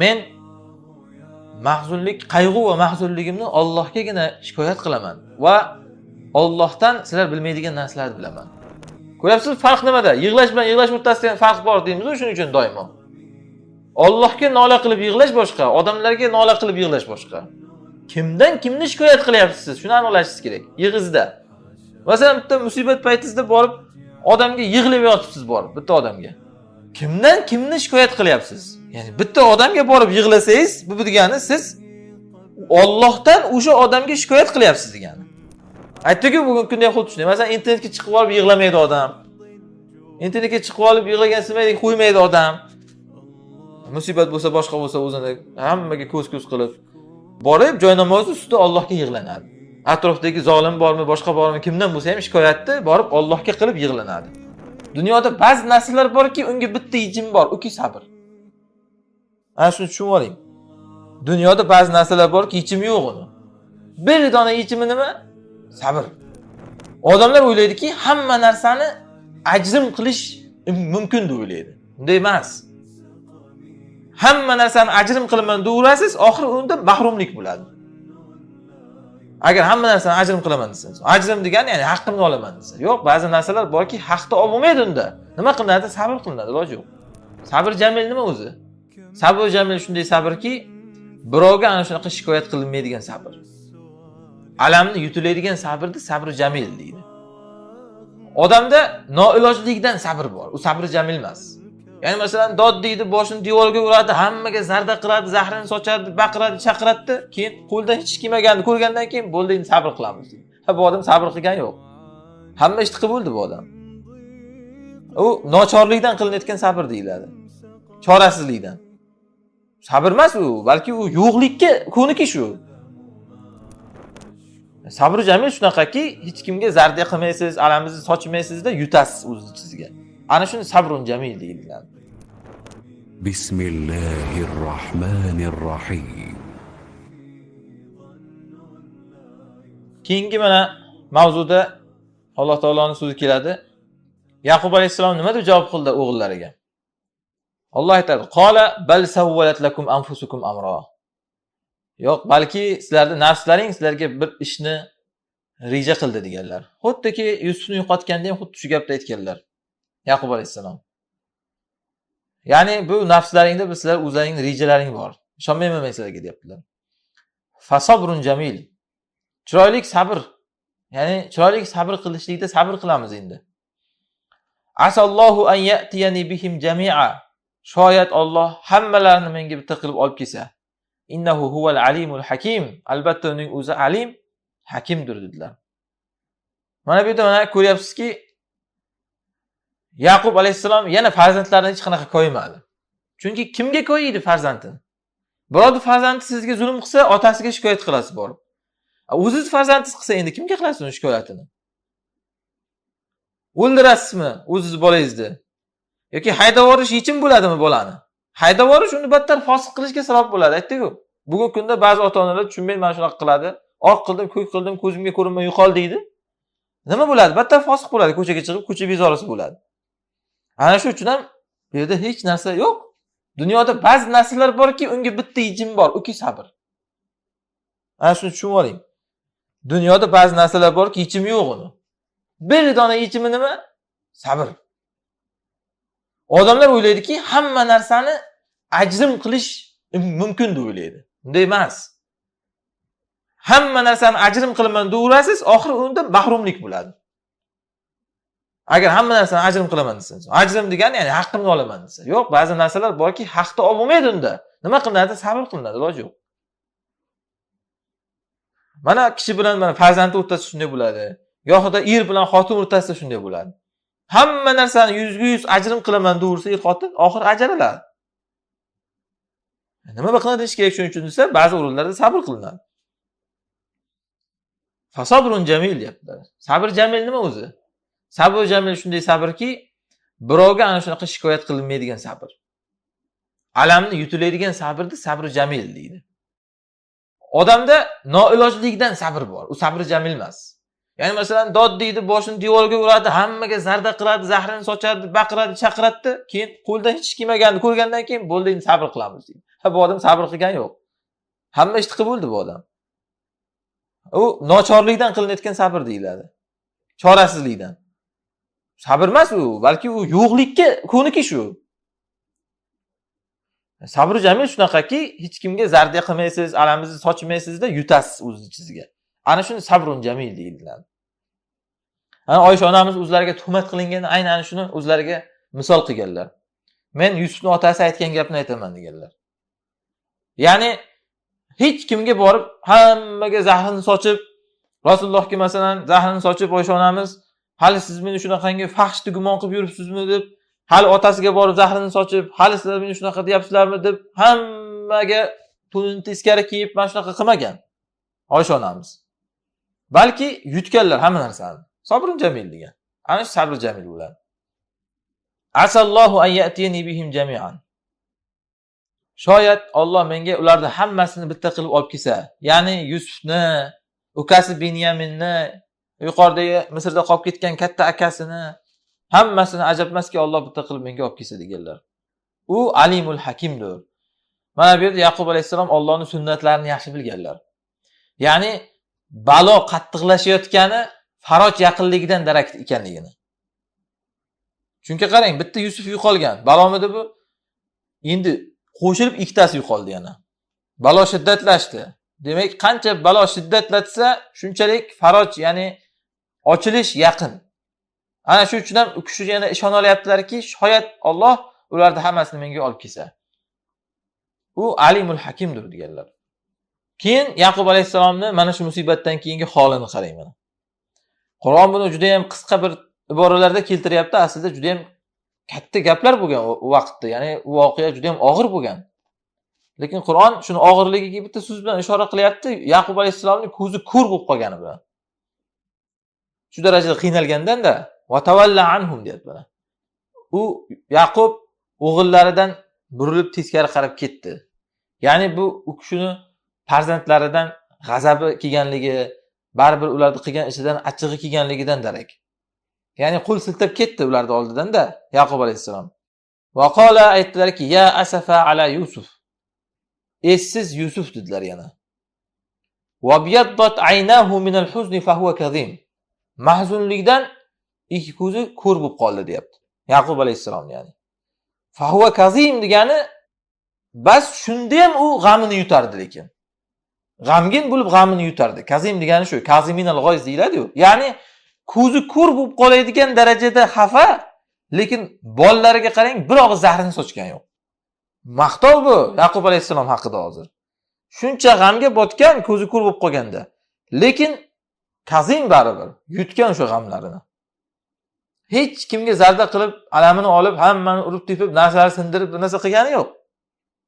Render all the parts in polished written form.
Men mahzunlik, qayg'u va mahzunligimni Allohgagina shikoyat qilaman va Allohdan sizlar bilmaydigan narsalarni bilaman. Ko'ryapsiz, farq nimada? Yig'lash bilan yig'lash o'rtasida ham farq bor deymiz-ku, shuning uchun doimo. Allohga nola qilib yig'lash boshqa, odamlarga nola qilib yig'lash boshqa. Kimdan kimni shikoyat qilyapsiz? Shuni aniqlashingiz kerak. Yig'izda. Masalan, bitta musibat paytingizda borib odamga yig'lab yotibsiz borib, bitta odamga. Kimdan kimni shikoyat qilyapsiz? Ya'ni bitta odamga borib yig'lasangiz, bu degani siz Allohdan o'sha odamga shikoyat qilyapsiz degani. Aytdik-ku, bugungi kunda ham xuddi shunday. Masalan, internetga chiqib olib yig'lamaydi odam. Internetga chiqib olib yig'lagan simaydi, qo'ymaydi odam. Musibat bo'lsa, boshqa bo'lsa o'zini hammaga ko'z-ko'z qilib borib joy namozi ustida Allohga yig'lanadi. Atrofdagi zolim bormi, boshqa bormi, kimdan bo'lsa ham shikoyatni borib Allohga qilib yig'lanadi. Dunyoda ba'zi narsalar borki, unga bitta yechim bor, uki sabr. Ana shuni tushunib oling. Dunyoda ba'zi narsalar borki, yechimi yo'q uni. Bir dona yechimi nima? Sabr. Odamlar o'ylaydiki, hamma narsani ajrim qilish mumkin deb o'ylaydi. Bunday emas. Hamma narsani ajrim qilaman deyaverasiz, oxiri unda mahrumlik bo'ladi. Agar hamma narsani ajrim qilaman desangiz, ajrim degani ya'ni haqqimni olaman desa. Yo'q, ba'zi narsalar borki, haqni olib bo'lmaydi unda. Nima qilinadi? Sabr qilinadi, iloji yo'q. Sabr jamil nima o'zi? Sabr jamil shunday sabrki, birovga ana shunaqa shikoyat qilinmaydigan sabr. Alamni yutiladigan sabrni sabr jamil deydi. Odamda noilojlikdan sabr bor. U sabr jamil emas. Ya'ni masalan, dod deydi, boshini devorga uradi, hammaga zarda qiladi, zahrini sochadi, baqiradi, chaqiradi, keyin qo'ldan hech kelmaganini ko'rgandan keyin bo'ldi, endi sabr qilamiz deydi. Ha, bu odam sabr qilgan yo'q. Hamma ishni qilib bo'ldi bu odam. U nochorlikdan qilinayotgan sabr deyiladi. Chorasizlikdan. Sabr emas u, balki u yo'qlikka ko'nikish u. Sabr jamil shunaqaki, hech kimga zarda qilmaysiz, alamingizni sochmaysizda yutasiz o'zingiz ichingizga. Ana shuni sabrun jamil deyiladi. Bismillahirrohmanirrohim. Keyingi mana mavzuda Alloh taoloning so'zi keladi. Yaqub alayhissalom nima deb javob qildi o'g'illariga? Alloh aytadi: "Qola bal sawwalat lakum anfusukum amro." Yo'q, balki sizlarning nafslaring sizlarga bir ishni reja qildi deganlar. Xuddiki Yusufni yo'qotganda ham xuddi shu gapni aytganlar. Yaqub alayhissalom. Ya'ni bu nafslaringda bir sizlar o'zlaringning rejalaring bor. Ishonmayman men sizlarga deyaptilar. Fasabrun jamil. Chiroyli sabr. Ya'ni chiroyli sabr qilishlikda sabr qilamiz endi. Asallohu an ya'tiyani bihim jami'a. Shoyat Alloh hammalarini menga bitta qilib olib kelsa. Innahu huval alimul hakim. Albatta uning o'zi alim, hakimdir dedilar. Mana bu yerda mana ko'ryapsizki, Yaqub alayhissalom yana farzandlarini hech qanaqa ko'ymadi. Chunki kimga ko'ydi farzandini? Birovning farzandi sizga zulm qilsa, otasiga shikoyat qilasiz borib. O'zingiz farzandingiz qilsa, endi kimga qilasiz uni shikoyatini? O'ldirasizmi o'zingiz bolangizni? Yoki haydab yuborish yechim bo'ladimi bolani? Haydab yuborish uni battar fosiq qilishga sabab bo'ladi, aytdik-ku. Bugungi kunda ba'zi ota-onalar tushunmay mana shunaqa qiladi. Oq qildim, ko'k qildim, ko'zimga ko'rinmay yo'qol deydi. Nima bo'ladi? Battar fosiq bo'ladi, ko'chaga chiqib, ko'cha bezorisi bo'ladi. Ana shu uchun ham bu yerda hech narsa yo'q. Dunyoda ba'zi narsalar borki, unga bitta yechim bor, uki sabr. Ana shuni tushunib oling. Dunyoda ba'zi narsalar borki, yechimi yo'q uni. Bir dona yechimi nima? Sabr. Odamlar o'ylaydiki, hamma narsani ajrim qilish mumkin deb o'ylaydi. Bunday emas. Hamma narsani ajrim qilaman deyaverasiz, oxiri unda mahrumlik bo'ladi. Agar hamma narsani ajrim qilaman desangiz, ajrim degani ya'ni haqqimni olaman desa. Yo'q, ba'zi narsalar borki, haqni olib bo'lmaydi unda. Nima qilinadi? Sabr qilinadi, iloji yo'q. Mana kishi bilan mana farzandi o'rtasida shunday bo'ladi. Yoxud er bilan xotin o'rtasida shunday bo'ladi. Hamma narsani 100% ajrim qilaman deyaversa er xotin, oxiri ajraladi. Nima qilinishi kerak shuning uchun desa, ba'zi o'rinlarda sabr qilinadi. Fasabrun jamil deyaptilar. Sabr jamil nima o'zi? Sabr jamil shunday sabrki, birovga ana shunaqa shikoyat qilinmaydigan sabr. Alamni yutiladigan sabrni sabr jamil deydi. Odamda noilojlikdan sabr bor. U sabr jamil emas. Ya'ni masalan, dod deydi, boshini devorga uradi, hammaga zarda qiladi, zahrini sochadi, baqiradi, chaqiradi, keyin qo'ldan hech kelmaganini ko'rgandan keyin bo'ldi, endi sabr qilamiz deydi. Ha, Bu odam sabr qilgani yo'q. Hamma ishni qilib bo'ldi bu odam. U nochorlikdan qilinayotgan sabr deyiladi. Chorasizlikdan. Sabr emas u, balki u yo'qlikka ko'nikish u. Sabr jamil shunaqaki, hech kimga zarda qilmaysiz, alamingizni sochmaysizda yutasiz o'z ichingizga. Ana shuni sabrun jamil deyiladi. Ana Oysha onamiz o'zlariga tuhmat qilinganda aynan shuni o'zlariga misol qilganlar. Men Yusufning otasi aytgan gapni aytaman deganlar. Ya'ni hech kimga borib hammaga zahrini sochib, Rasulullohga masalan zahrini sochib Oysha onamiz hali siz meni shunaqangi fahshni gumon qilib yuribsizmi deb, hali otasiga borib zahrini sochib, hali sizlar meni shunaqa deyapsizlarmi deb hammaga to'nini teskari kiyib mana shunaqa qilmagan Oysha onamiz. Balki yutganlar hamma narsani. Sabrun jamil degan. Ana shu sabr jamil bo'ladi. Asallohu an ya'tiyani bihim jami'an. Shoyat Alloh menga ularni hammasini bitta qilib olib kelsa, ya'ni Yusufni, ukasi Binyaminni, yuqoridagi Misrda qolib ketgan katta akasini, hammasini ajab emaski Alloh bitta qilib menga olib kelsa deganlar. U alimul hakimdir. Mana bu yerda Yaqub alayhissalom Allohning sunnatlarini yaxshi bilganlar. Ya'ni balo qattiqlashayotgani faroj yaqinligidan darak ekanligini. Chunki qarang, bitta Yusuf yo'qolgan. Balomidi bu? Endi qo'shilib ikkitasi yo'qoldi yana. Balo shiddatlashdi. Demak, qancha balo shiddatlatsa, shunchalik faroj, ya'ni ochilish yaqin. Ana shu uchun ham u kishi yana ishona olyaptilarki, shoyat Alloh ularni hammasini menga olib kelsa. U alimul hakimdir deganlar. Keyin Yaqub alayhissalomni mana shu musibatdan keyingi holini qarang mana. Qur'on buni juda ham qisqa bir iboralarda keltiryapti. Aslida juda ham katta gaplar bo'lgan u vaqtda, ya'ni u voqea juda ham og'ir bo'lgan. Lekin Qur'on shuni og'irligiga bitta so'z bilan ishora qilyapti, Yaqub alayhissalomning ko'zi ko'r bo'lib qolgani bilan. Shu darajada qiynalgandan-da va tavalla anhum deyapti mana. U Yaqub o'g'illaridan burilib teskari qarab ketdi. Ya'ni bu u kishini farzandlaridan g'azabi kelganligi, baribir ularni qilgan ishidan achchig'i kelganligidan darak. Ya'ni qo'l siltab ketdi ularni oldidan-da Yaqub alayhissalom. Va qala aytdilarki, ya asafa ala Yusuf. Essiz Yusuf dedilar yana. Va biyaddat aynahu min al-huzni fa huwa kazim. Mahzunlikdan ikki ko'zi ko'r bo'lib qoldi deyapti. Yaqub alayhissalom ya'ni. Fa huwa kazim degani bas shunda ham u g'amini yutardi lekin. G'amgin bo'lib g'amini yutardi. Kazim degani shu, kaziminal g'oyz deyiladi-yu. Ya'ni ko'zi ko'r bo'lib qoladigan darajada xafa, lekin bolalariga qarang, bir og'iz zahrini sochgan yo'q. Maqtov bu Yaqub alayhissalom haqida hozir. Shuncha g'amga botgan, ko'zi ko'r bo'lib qolganda. Lekin kazim baribir yutgan o'sha g'amlarini. Hech kimga zarda qilib, alamini olib, hammani urib tepib, narsalarni sindirib, bir narsa qilgani yo'q.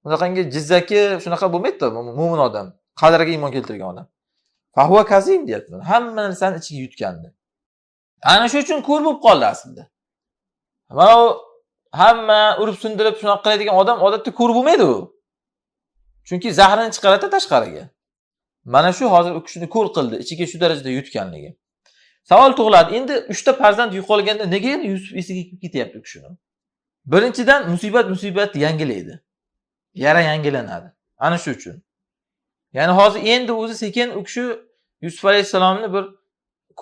Bunaqangi jizzaki shunaqa bo'lmaydi-da, mo'min odam, qadriga iymon keltirgan odam. Fa huwa kazim deyapti. Hamma narsani ichiga yutgandi. Ana shu uchun ko'r bo'lib qoldi aslida. Mana u hamma urib sindirib shunaqa qiladigan odam odatda ko'r bo'lmaydi u. Chunki zahrini chiqaradi tashqariga. Mana shu hozir u kishini ko'r qildi, ichiga shu darajada yutganligi. Savol tug'iladi, endi 3 ta farzand yo'qolganda nega endi Yusuf esiga kelib ketyapti u kishini? Birinchidan musibat musibatni yangilaydi. Yara yangilanadi. Ana shu uchun. Ya'ni hozir endi o'zi sekin u kishi Yusuf alayhissalomni bir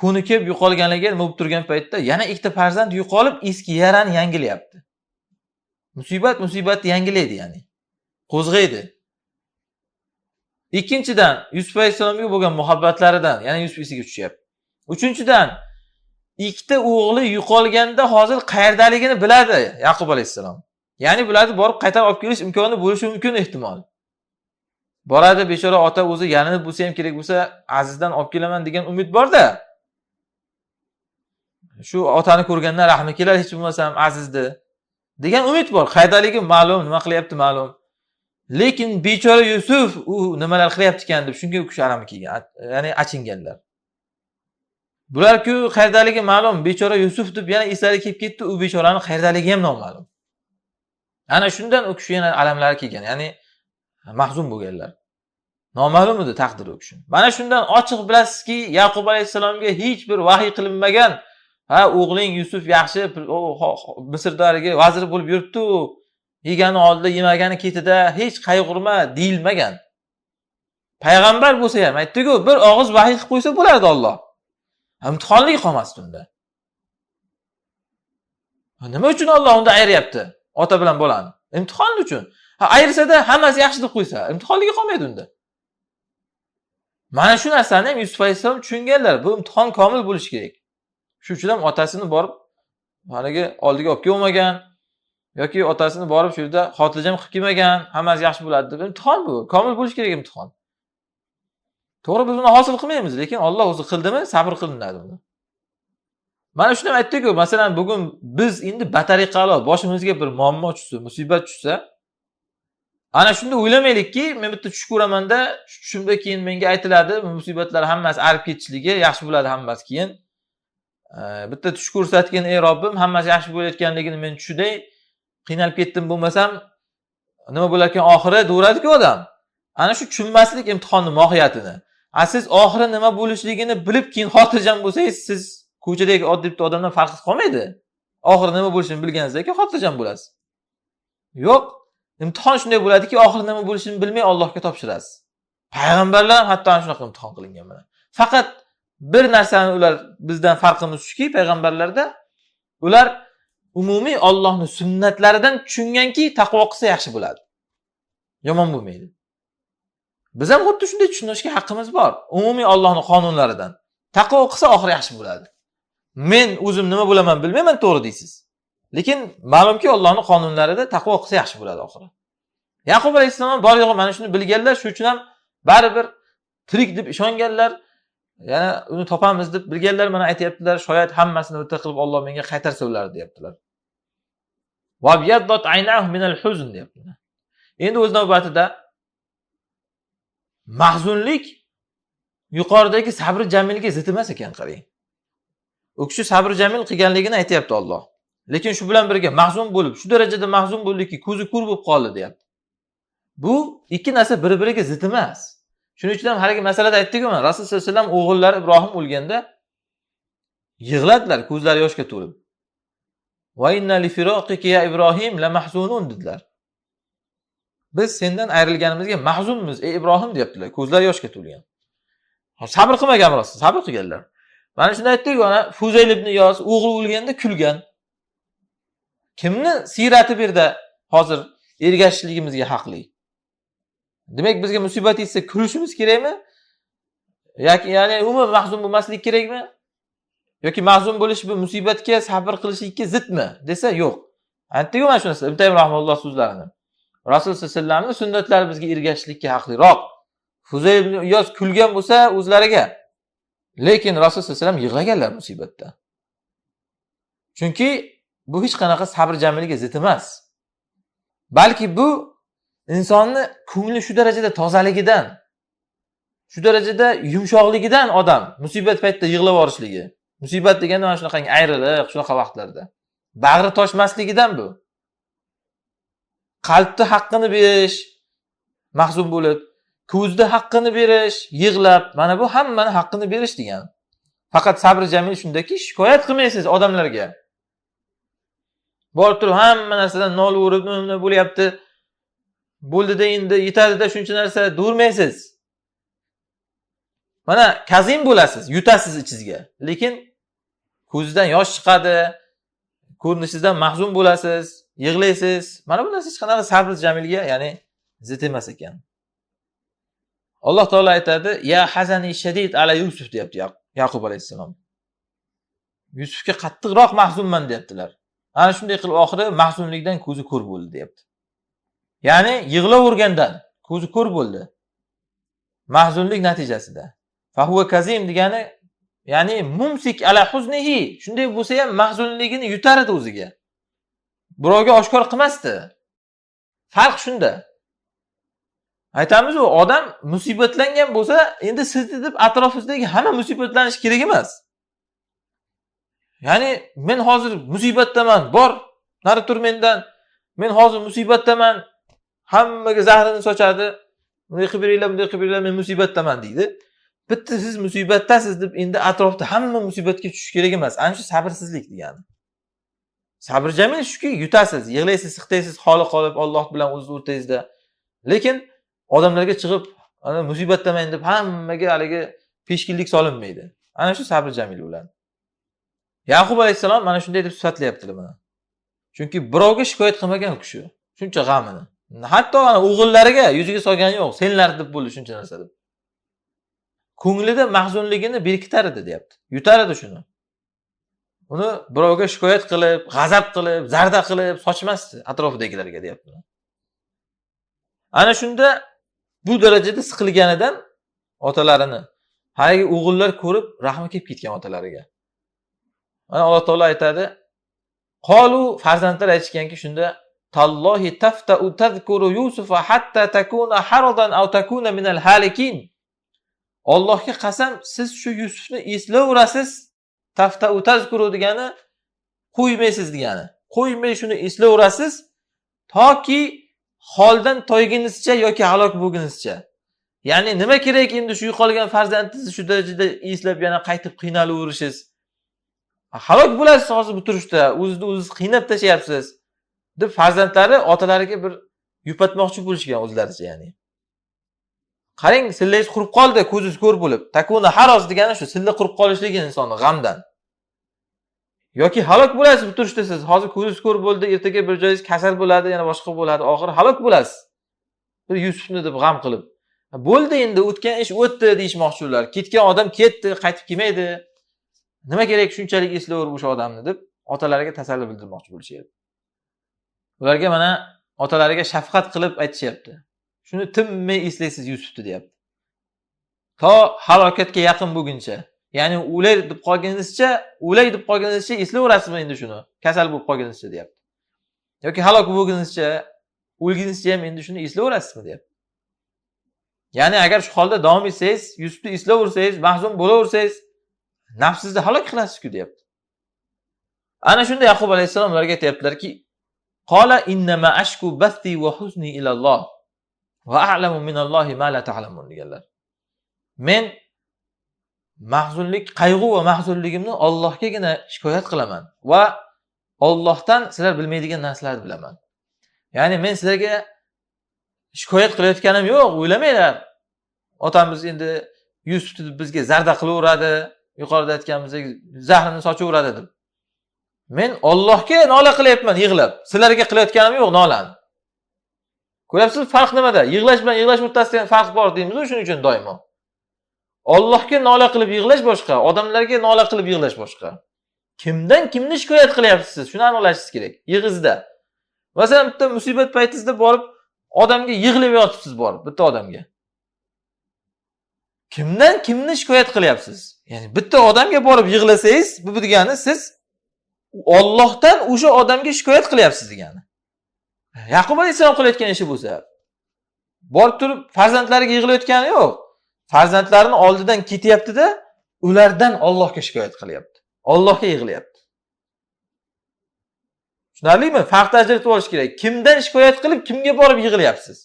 ko'nikib yo'qolganligi nima bo'lib turgan paytda yana ikkita farzand yo'qolib eski yarani yangilayapti. Musibat musibatni yangilaydi, ya'ni qo'zg'aydi. Ikkinchidan Yusuf alayhissalomga bo'lgan muhabbatlaridan yana Yusuf esiga tushyapti. Uchinchidan ikkita o'g'li yo'qolganda hozir qayerdaligini biladi Yaqub alayhissalom. Ya'ni bularni borib qaytarib olib kelish imkoni bo'lishi mumkin ehtimol. Boradi bechora ota o'zi yalinib bo'lsa ham kerak bo'lsa Azizdan olib kelaman degan umid borda. Shu otani ko'rganda rahmi kelar hech bo'lmasam Azizni degan umid bor. Qaydaligi ma'lum, nima qilyapti ma'lum. Lekin bechora Yusuf u nimalar qilyapti ekan deb shunga u kishi alami kelgan, ya'ni achinganlar. Bular-ku qayerdaligi ma'lum, bechora Yusuf deb yana eslari kelib ketdi, u bechorani qayerdaligi ham noma'lum. Ana shundan u kishi yana alamlari kelgan, ya'ni mahzun bo'lganlar. Noma'lum edi taqdiri u kishini. Mana shundan ochiq bilasizki, Yaqub alayhissalomga hech bir vahiy qilinmagan. Ha, o'g'ling Yusuf yaxshi, Misrdagi vazir bo'lib yuribdi u. Yegani oldida, yemagani ketida, hech qayg'urma deyilmagan. Payg'ambar bo'lsa ham aytdi-ku, bir og'iz vahiy qilib qo'ysa bo'lardi Alloh. Imtihonlik qolmasdi unda. Nima uchun Alloh unda ayryapti ota bilan bolani? Imtihon uchun. Ha, ayirsa-da hammasi yaxshi deb qo'ysa, imtihonligi qolmaydi unda. Mana shu narsani ham Yusuf alayhissalom tushunganlar. Bu imtihon komil bo'lishi kerak. Shu uchun ham otasini borib haligi oldiga olib kelmagan yoki otasini borib shu yerda xotirjam qilib kelmagan, hammasi yaxshi bo'ladi deb. Imtihon bu, komil bo'lishi kerak imtihon. To'g'ri, biz buni hosil qilmaymiz, lekin Alloh o'zi qildimi, sabr qilinadi buni. Mana shuni ham aytdik-ku, masalan, bugun biz endi batariqalo boshimizga bir muammo tushsa, musibat tushsa, ana shunda o'ylamaylikki, men bitta tush ko'ramanda, shu tushimda keyin menga aytiladi, bu musibatlar hammasi arib ketishligi, yaxshi bo'ladi hammasi keyin. Bitta tush ko'rsatgin ey Robbim, hammasi yaxshi bo'layotganligini men tushunay, qiynalib ketdim bo'lmasam, nima bo'larkan oxiri deveradi-ku odam. Ana shu tushunmaslik imtihonning mohiyatini. A siz oxiri nima bo'lishligini bilib keyin xotirjam bo'lsangiz, siz ko'chadagi oddiy bitta odamdan farqi qolmaydi. Oxiri nima bo'lishini bilganingizdan keyin xotirjam bo'lasiz. Yo'q, imtihon shunday bo'ladiki, oxiri nima bo'lishini bilmay Allohga topshirasiz. Payg'ambarlar ham hatto ana shunaqa imtihon qilingan mana. Faqat bir narsani ular bizdan farqimiz shuki, payg'ambarlarda ular umumiy Allohning sunnatlaridan tushunganki, taqvo qilsa yaxshi bo'ladi. Yomon bo'lmaydi. Biz ham xuddi shunday tushunishga haqqimiz bor. Umumiy Allohning qonunlaridan. Taqvo qilsa oxiri yaxshi bo'ladi. Men o'zim nima bo'laman bilmayman, to'g'ri deysiz. Lekin ma'lumki Allohning qonunlarida taqvo qilsa yaxshi bo'ladi oxiri. Yaqub alayhissalom bor yo'g'i mana shuni bilganlar, shu uchun ham baribir tirik deb ishonganlar, yana uni topamiz deb bilganlar, mana aytayaptilar, shoyat hammasini bitta qilib Alloh menga qaytarsa ular deyaptilar. Va biyaddat aynahu minal huzn deyaptilar. Endi o'z navbatida mahzunlik yuqoridagi sabr jamilga zid emas ekan, qarang. U kishi sabr jamil qilganligini aytyapti Alloh. Lekin shu bilan birga mahzun bo'lib, shu darajada mahzun bo'ldiki, ko'zi ko'r bo'lib qoldi deyapti. Bu ikki narsa bir-biriga zid emas. Shuning uchun ham haligi masalada aytdik-ku, mana Rasululloh sollallohu alayhi vasallam o'g'illari Ibrohim o'lganda yig'ladilar, ko'zlari yoshga to'lib. Va inna li firaqika ya Ibrohim la mahzunun dedilar. Biz sendan ayrilganimizga mahzunmiz ey Ibrohim deyaptilar, ko'zlari yoshga to'lgan. Sabr qilmagan rost, sabr qilganlar. Mana shunda aytdik, mana Fuzayl ibn Iyoz o'g'li o'lganda kulgan. Kimni siyrati bu yerda hozir ergashishligimizga haqli? Demak, bizga musibat yetsa kulishimiz kerakmi? Yoki ya'ni umuman mahzun bo'lmaslik kerakmi? Yoki mahzun bo'lish bu musibatga sabr qilishlikka zidmi desa, yo'q. Aytdik-ku mana shu narsa, Ibn Taymiy rahimahulloh so'zlarini. Rasululloh sollallohu alayhi vasallamning sunnatlari bizga ergashishlikka haqliroq. Fuzayl ibn Iyoz kulgan bo'lsa o'zlariga, lekin Rasululloh sollallohu alayhi vasallam yig'laganlar musibatda. Chunki bu hech qanaqa sabr jamilga zid emas. Balki bu insonni ko'ngli shu darajada tozaligidan, shu darajada yumshoqligidan odam musibat paytida yig'lab yuborishligi. Musibat deganda mana shunaqangi ayriliq, shunaqa vaqtlarda bag'ri toshmasligidan bu. Qalbni haqqini berish, mahzun bo'lib, ko'zni haqqini berish, yig'lab, mana bu hammani haqqini berish degani. Faqat sabr jamil shundaki, shikoyat qilmaysiz odamlarga. Borib turib hamma narsadan nolaverib, nima bo'lyapti? Bo'ldida endi yetadida shuncha narsa devermaysiz. Mana kazim bo'lasiz, yutasiz ichingizga. Lekin ko'zingizdan yosh chiqadi, ko'rinishingizdan mahzun bo'lasiz, yig'laysiz. Mana bu narsa hech qanaqa sabr jamilga, ya'ni zid emas ekan. Alloh taolo aytadi, ya hazani shadid ala Yusuf deyapti Yaqub alayhissalom. Yusufga qattiqroq mahzunman deyaptilar. Ana shunday qilib oxiri mahzunlikdan ko'zi ko'r bo'ldi deyapti. Ya'ni yig'lavergandan ko'zi ko'r bo'ldi. Mahzunlik natijasida. Fa huwa kazim degani, ya'ni mumsik ala huznihi, shunday bo'lsa ham mahzunligini yutar edi o'ziga. Birovga oshkor qilmasdi. Farq shunda. Aytamiz-u, odam musibatlangan bo'lsa, endi siz deb atrofingizdagi hamma musibatlanishi kerak emas. Ya'ni men hozir musibatdaman, bor, nari tur mendan. Men hozir musibatdaman. Hammaga zahrini sochadi. Bunday qilib beringlar, bunday qilib beringlar, men musibatdaman deydi. Bitta siz musibatdasiz deb endi atrofda hamma musibatga tushish kerak emas. Ana shu sabrsizlik degani. Sabr jamil shuki, yutasiz, yig'laysiz, siqtaysiz, xoli qolib Alloh bilan o'zingiz o'rtangizda. Lekin odamlarga chiqib ana musibatdaman deb hammaga haligi peshkillik solinmaydi. Ana shu sabr jamil bo'ladi. Yaqub alayhissalom mana shunday deb sifatlayaptilar mana. Chunki birovga shikoyat qilmagan u kishi shuncha g'amini. Hatto ana o'g'illariga yuziga solgani yo'q, senlar deb bo'ldi shuncha narsa deb. Ko'nglida mahzunligini berkitar edi deyapti. Yutar edi shuni. Uni birovga shikoyat qilib, g'azab qilib, zarda qilib sochmasdi atrofidagilarga deyapti. Ana shunda bu darajada siqilganidan otalarini haligi o'g'illar ko'rib rahmi kelib ketgan otalariga. Mana Alloh taolo aytadi, qolu, farzandlar aytishganki shunda, tallohi taftau tadhkuru Yusufa hatta takuna haradan aw takuna minal halikin. Allohga qasam, siz shu Yusufni eslayverasiz. Taftau tazkuru degani qo'ymaysiz degani. Qo'ymay shuni eslayverasiz toki holdan toygunizcha yoki halok bo'lgunizcha. Ya'ni nima kerak endi shu yo'qolgan farzandingizni shu darajada eslab yana qaytib qiynalaverishingiz? Halok bo'lasiz hozir bu turishda, o'zizni o'zingiz qiynab tashlayapsiz deb farzandlari otalariga bir yupatmoqchi bo'lishgan o'zlaricha ya'ni. Qarang, sillangiz qurib qoldi, ko'zingiz ko'r bo'lib. Takuna haroz degani shu silla qurib qolishligi insonni g'amdan. Yoki halok bo'lasiz bu turishda siz. Hozir ko'zingiz ko'r bo'ldi, ertaga bir joyingiz kasal bo'ladi, yana boshqa bo'ladi, oxiri halok bo'lasiz. Bir Yusufni deb g'am qilib. Bo'ldi endi, o'tgan ish o'tdi deyishmoqchi ular. Ketgan odam ketdi, qaytib kelmaydi. Nima kerak shunchalik eslayverib o'sha odamni deb otalariga tasalli bildirmoqchi bo'lishyapti. Ularga mana otalariga shafqat qilib aytishyapti. Shuni tinmay eslaysiz Yusufni deyapti. To halokatga yaqin bo'lguncha, ya'ni o'lay deb qolganingizcha, o'lay deb qolganingizcha eslayverasizmi endi shuni? Kasal bo'lib qolganingizcha deyapti. Yoki halok bo'lguningizcha, o'lguningizcha ham endi shuni eslayverasizmi deyapti. Ya'ni agar shu holda davom etsangiz, Yusufni eslayversangiz, mahzun bo'laversangiz, nafsingizni halok qilasiz-ku deyapti. Ana shunda Yaqub alayhissalom ularga aytyaptilarki, qola innama ashku bathi va huzni ila Alloh va a'lamu minallohi ma la ta'lamun deganlar. Men mahzunlik, qayg'u va mahzunligimni Allohgagina shikoyat qilaman va Allohdan sizlar bilmaydigan narsalarni bilaman. Ya'ni men sizlarga shikoyat qilayotganim yo'q, o'ylamanglar. Otamiz endi Yusufni deb bizga zarda qilaveradi, yuqorida aytganimizdek zahrini sochaveradi deb. Men Allohga nola qilyapman yig'lab. Sizlarga qilayotganim yo'q nolani. Ko'ryapsiz, farq nimada? Yig'lash bilan yig'lash o'rtasida ham farq bor deymiz-ku, shuning uchun doimo. Allohga nola qilib yig'lash boshqa, odamlarga nola qilib yig'lash boshqa. Kimdan kimni shikoyat qilyapsiz? Shuni aniqlashingiz kerak. Yig'izda. Masalan, bitta musibat paytingizda borib odamga yig'lab yotibsiz borib, bitta odamga. Kimdan kimni shikoyat qilyapsiz? Ya'ni bitta odamga borib yig'lasangiz, bu degani siz Allohdan o'sha odamga shikoyat qilyapsiz degani. Yaqub alayhissalom qilayotgan ishi bo'lsa, borib turib farzandlariga yig'layotgani yo'q. Farzandlarini oldidan ketyapti-da, ulardan Allohga shikoyat qilyapti. Allohga yig'layapti. Tushunarlimi? Farqni ajratib olish kerak. Kimdan shikoyat qilib, kimga borib yig'layapsiz?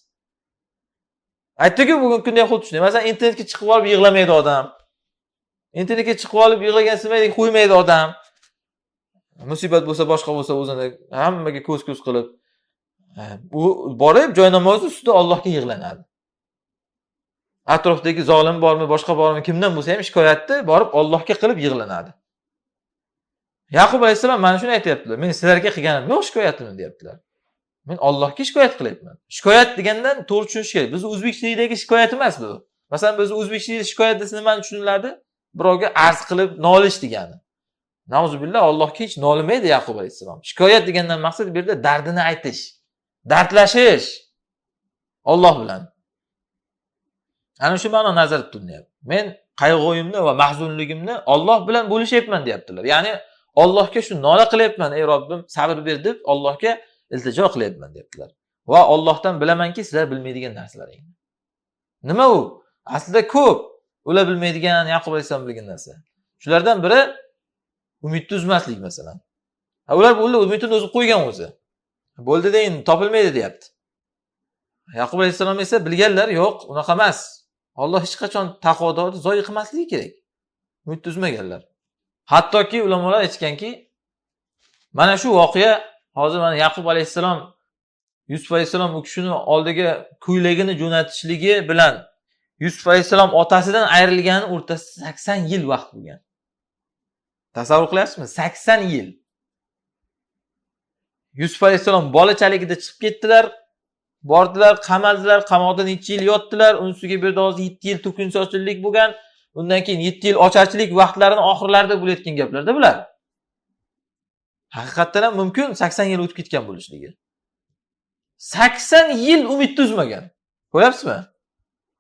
Aytdik-ku, bugungi kunda ham xuddi shunday. Masalan, internetga chiqib olib yig'lamaydi odam. Internetga chiqib olib yig'lagan simaydi, qo'ymaydi odam. Musibat bo'lsa, boshqa bo'lsa o'zini hammaga ko'z-ko'z qilib, u borib joy namozi ustida Allohga yig'lanadi. Atrofdagi zolim bormi, boshqa bormi, kimdan bo'lsa ham shikoyatni borib Allohga qilib yig'lanadi. Yaqub alayhissalom mana shuni aytyaptilar. Men sizlarga qilganim yo'q shikoyatimni deyaptilar. Men Allohga shikoyat qilyapman. Shikoyat degandan to'g'ri tushunish kerak. Biz o'zbek tilidagi shikoyat emas bu. Masalan, biz o'zbek tilida shikoyat desa nimani tushuniladi? Birovga arz qilib nolish degani. Nauzubillah, Allohga hech nolimaydi Yaqub alayhissalom. Shikoyat degandan maqsad bu yerda dardini aytish, dardlashish Alloh bilan. Ana shu ma'no nazarda tutilyapti. Men qayg'uyimni va mahzunligimni Alloh bilan bo'lishyapman deyaptilar. Ya'ni Allohga shu nola qilyapman, ey Robbim, sabr ber deb Allohga iltijo qilyapman deyaptilar. Va Allohdan bilamanki, sizlar bilmaydigan narsalaringni. Nima u? Aslida ko'p ular bilmaydigan, Yaqub alayhissalom bilgan narsa. Shulardan biri umidni uzmaslik masalan. Ha, ular bo'ldi, umidini uzib qo'ygan o'zi. Bo'ldi deyin, topilmaydi deyapti. Yaqub alayhissalom esa bilganlar, yo'q, unaqa emas. Alloh hech qachon taqvodorni zoyi qilmasligi kerak. Umidni uzmaganlar. Hattoki ulamolar aytishganki, Mana shu voqea hozir mana Yaqub alayhissalom Yusuf alayhissalom u kishini oldiga ko'ylagini jo'natishligi bilan Yusuf alayhissalom otasidan ayrilgani o'rtasida 80 yil vaqt bo'lgan. Tasavvur qilyapsizmi? 80 yil. Yusuf alayhissalom bolachaligida chiqib ketdilar, bordilar, qamaldilar, qamoqda necha yil yotdilar, uni ustiga bu yerda hozir 7 yil to'kin sochillik bo'lgan, undan keyin 7 yil ocharchilik vaqtlarini oxirlarida bo'layotgan gaplarda bular. Haqiqatdan ham mumkin 80 yil o'tib ketgan bo'lishligi. 80 yil umid uzmagan. Ko'ryapsizmi?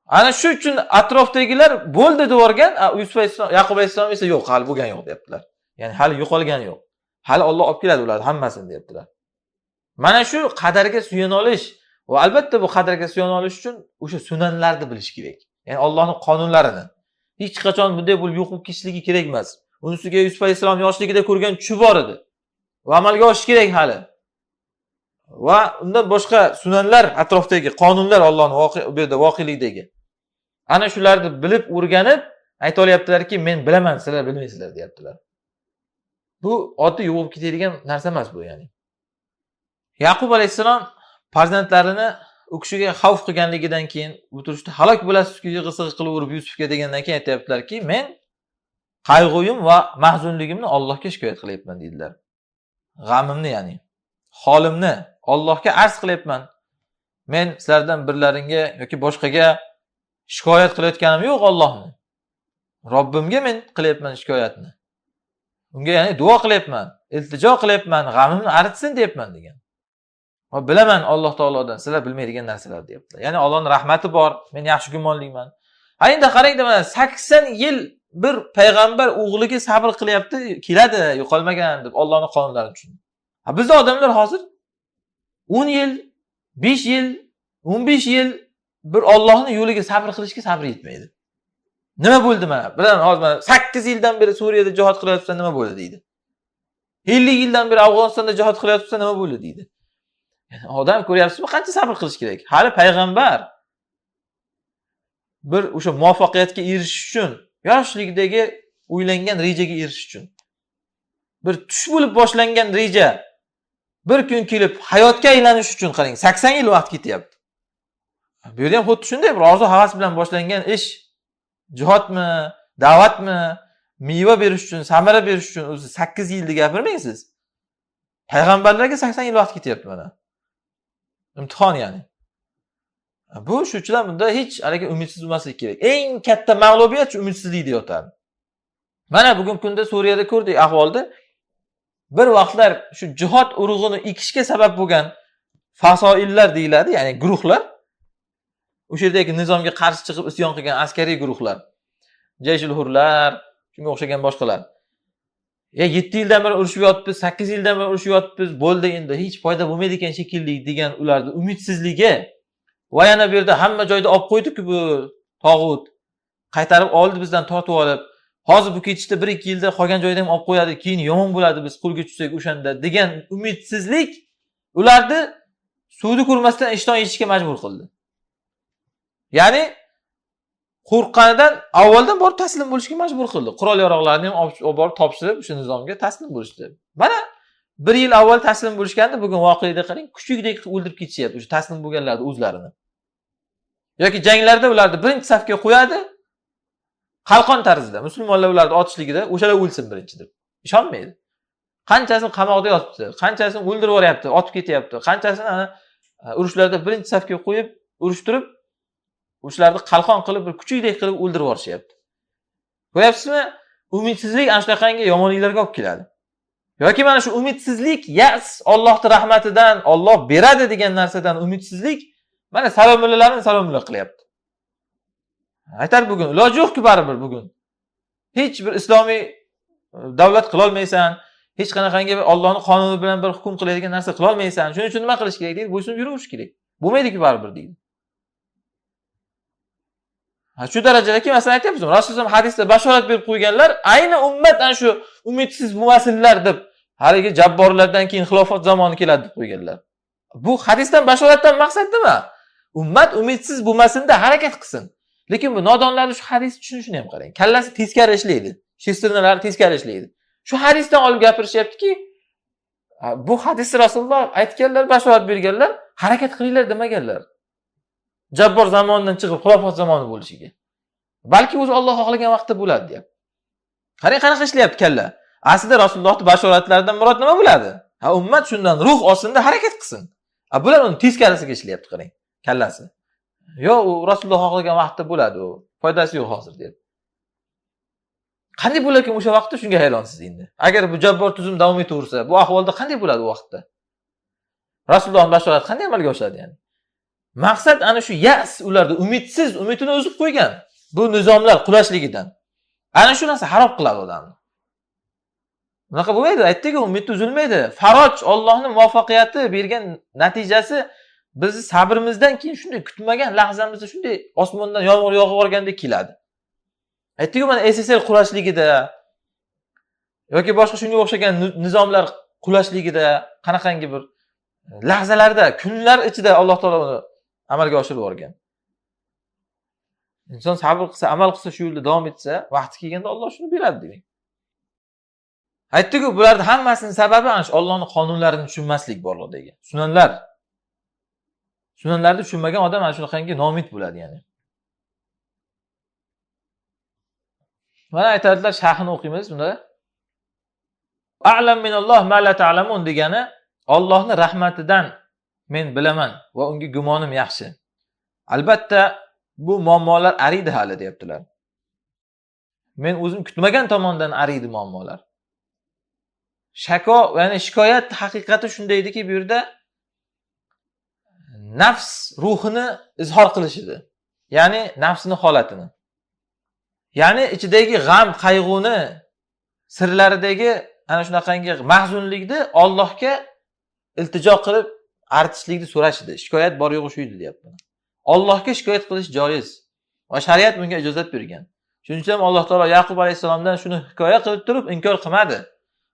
Ana shu uchun atrofdagilar bo'ldi deb yuborgan, Yusuf alayhissalom, Yaqub alayhissalom esa yo'q, hali bo'lgani yo'q deyaptilar. Ya'ni hali yo'qolgani yo'q. Hali Alloh olib keladi ularni hammasini deyaptilar. Mana shu qadarga suyana olish va albatta bu qadarga suyana olish uchun o'sha sunanlarni bilish kerak. Ya'ni Allohning qonunlarini. Hech qachon bunday bo'lib yo'q bo'lib ketishligi kerak emas. Uni ustiga Yusuf alayhissalom yoshligida ko'rgan tushi bor edi. Va amalga oshishi kerak hali. Va undan boshqa sunanlar, atrofdagi qonunlar Allohning bu yerda voqelikdagi. Ana shularni bilib, o'rganib ayta olyaptilarki, men bilaman, sizlar bilmaysizlar deyaptilar. Bu oddiy yo'q bo'lib ketadigan narsa emas bu, ya'ni. Yaqub alayhissalom farzandlarini u kishiga xavf qilganligidan keyin bu turishda halok bo'lasiz-ku, yig'i-sig'i qilaverib Yusufga degandan keyin aytyaptilarki, men qayg'uyim va mahzunligimni Allohga shikoyat qilyapman deydilar. G'amimni, ya'ni holimni Allohga arz qilyapman. Men sizlardan birlaringga yoki boshqaga shikoyat qilayotganim yo'q Allohni. Robbimga men qilyapman shikoyatni. Unga ya'ni duo qilyapman, iltijo qilyapman, g'amimni aritsin deyapman degan. Va bilaman Alloh taolodan sizlar bilmaydigan narsalar deyaptilar. Ya'ni Allohning rahmati bor, men yaxshi gumonlikman. Ha endi qarangda mana 80 yil bir payg'ambar o'g'liga sabr qilyapti, keladi, yo'qolmagan deb Allohning qonunlarini tushunib. Ha bizda odamlar hozir 10 yil, 5 yil, 15 yil bir Allohning yo'liga sabr qilishga sabr yetmaydi. Nima bo'ldi mana? Bilaman hozir mana 8 yildan beri Suriyada jihod qilyapsan, nima bo'ldi deydi. 50 yildan beri Afg'onistonda jihod qilyapsan, nima bo'ldi deydi. Yani odam ko'ryapsizmi, qancha sabr qilish kerak? Hali payg'ambar bir o'sha muvaffaqiyatga erishish uchun, yoshlikdagi o'ylangan rejaga erishish uchun bir tush bo'lib boshlangan reja bir kun kelib hayotga aylanish uchun qarang, 80 yil vaqt ketyapti. Bu yerda ham xuddi shunday bir orzu havas bilan boshlangan ish, jihodmi, da'vatmi, meva berish uchun, samara berish uchun o'zi 8 yilni gapirmang siz. Payg'ambarlarga 80 yil vaqt ketyapti mana. Imtihon ya'ni. Bu shu uchun ham bunda hech haligi umidsiz bo'lmaslik kerak. Eng katta mag'lubiyat shu umidsizlikda yotadi. Mana bugungi kunda Suriyada ko'rdik ahvolni. Bir vaqtlar shu jihod urug'ini ekishga sabab bo'lgan fasoillar deyiladi, ya'ni guruhlar. O'sha yerdagi nizomga qarshi chiqib isyon qilgan askariy guruhlar. Jayshul hurlar, shunga o'xshagan boshqalar. Ya 7 yildan beri urushib yotibmiz, 8 yildan beri urushib yotibmiz, bo'ldi endi hech foyda bo'lmaydi ekan shekilli degan ularning umidsizligi va yana bu yerda hamma joyda olib qo'ydi-ku bu tog'ut. Qaytarib oldi bizdan tortib olib. Hozir bu ketishda 1-2 yilda qolgan joyda ham olib qo'yadi, keyin yomon bo'ladi biz qo'lga tushsak o'shanda degan umidsizlik ularni suvni ko'rmasdan ishton yechishga majbur qildi. Ya'ni qo'rqqanidan avvaldan borib taslim bo'lishga majbur qildi. Qurol yarog'larni ham olib borib topshirib o'sha nizomga taslim bo'lishdi. Mana bir yil avval taslim bo'lishganda bugun voqeada qarang, kuchukdek qilib o'ldirib ketishyapti o'sha taslim bo'lganlarni o'zlarini. Yoki janglarda ularni birinchi safga qo'yadi, qalqon tarzida musulmonlar ularni otishligida o'shalar o'lsin birinchi deb. Ishonmaydi. Qanchasini qamoqda yotibdi, qanchasini o'ldirib yuboryapti, otib ketyapti, qanchasini ana urushlarda birinchi safga qo'yib, urushtirib, o'shalarni qalqon qilib bir kuchukdek qilib o'ldirib yuborishyapti. Ko'ryapsizmi? Umidsizlik ana shunaqangi yomonliklarga olib keladi. Yoki mana shu umidsizlik, yas, Allohning rahmatidan, Alloh beradi degan narsadan umidsizlik mana salomlilarni salomli qilyapti. Aytar bugun iloji yo'q-ku baribir bugun. Hech bir islomiy davlat qila olmaysan, hech qanaqangi bir Allohning qonuni bilan bir hukm qiladigan narsa qila olmaysan. Shuning uchun nima qilish kerak deydi, bo'ysunib yuraverish kerak. Bo'lmaydi-ku baribir deydi. Ha, shu darajadaki masalan aytyapmiz, Rasululloh hadisda bashorat berib qo'yganlar, ayni ummat ana shu umidsiz bo'lmasinlar deb, haligi jabborlardan keyin xilofat zamoni keladi deb qo'yganlar. Bu hadisdan bashoratdan maqsad nima? Ummat umidsiz bo'lmasinda harakat qilsin. Lekin bu nodonlarning shu hadisni tushunishini ham qarang. Kallasi teskari ishlaydi. Shesternalari teskari ishlaydi. Shu hadisdan olib gapirishyaptiki, Bu hadisni Rasululloh aytganlar, bashorat berganlar, harakat qilinglar demaganlar. Jabbor zamonidan chiqib xulofat zamoni bo'lishiga. Balki o'zi Alloh xohlagan vaqtda bo'ladi deyapti. Qarang, qanaqa ishlayapti kalla. Aslida Rasulullohning bashoratlaridan murod nima bo'ladi? Ha, ummat shundan ruh olsin-da harakat qilsin. A bular uni teskarisiga ishlayapti, qarang, kallasi. Yo'q, u Rasululloh xohlagan vaqtda bo'ladi, u foydasi yo'q hozir deyapti. Qanday bo'larkan o'sha vaqtda, shunga hayronsiz endi. Agar bu jabbor tuzum davom etaversa, bu ahvolda qanday bo'ladi u vaqtda? Rasulullohning bashorati qanday amalga oshadi ya'ni? Maqsad ana shu yas, ularda umidsiz, umidini uzib qo'ygan bu nizomlar qulashligidan. Ana shu narsa xarob qiladi odamni. Bunaqa bo'lmaydi, aytdik-ku, umid uzilmaydi. Faroj Allohning muvaffaqiyati bergan natijasi bizni sabrimizdan keyin shunday kutmagan lahzamizda shunday osmondan yomg'ir yog'ib yuborgandek keladi. Aytdik-ku, mana SSR qulashligida yoki boshqa shunga o'xshagan nizomlar qulashligida qanaqangi bir lahzalarda, kunlar ichida Alloh taolo uni amalga oshirib yuborgan. Inson sabr qilsa, amal qilsa, shu yo'lda davom etsa, vaqti kelganda Alloh shuni beradi demak. Aytdik-ku, bularning hammasining sababi ana shu Allohning qonunlarini tushunmaslik borliqdagi. Sunanlar. Sunanlarni tushunmagan odam ana shunaqangi nomid bo'ladi ya'ni. Mana aytadilar, sharhini o'qiymiz bunda. A'lam minalloh ma la ta'lamun degani Allohning rahmatidan men bilaman va unga gumonim yaxshi. Albatta bu muammolar ariydi hali deyaptilar. Men o'zim kutmagan tomondan ariydi muammolar. Shako, ya'ni shikoyat haqiqati shunday ediki, bu yerda nafs ruhini izhor qilishidir. Ya'ni nafsini holatini. Ya'ni ichidagi g'am, qayg'uni, sirlaridagi ana shunaqangi mahzunlikni Allohga iltijo qilib artishlikni so'rashidi. Shikoyat bor yo'g'i shu edi deyapti. Allohga shikoyat qilish joiz va shariat bunga ijozat bergan. Shuning uchun ham Alloh taolo Yaqub alayhissalomdan shuni hikoya qilib turib inkor qilmadi.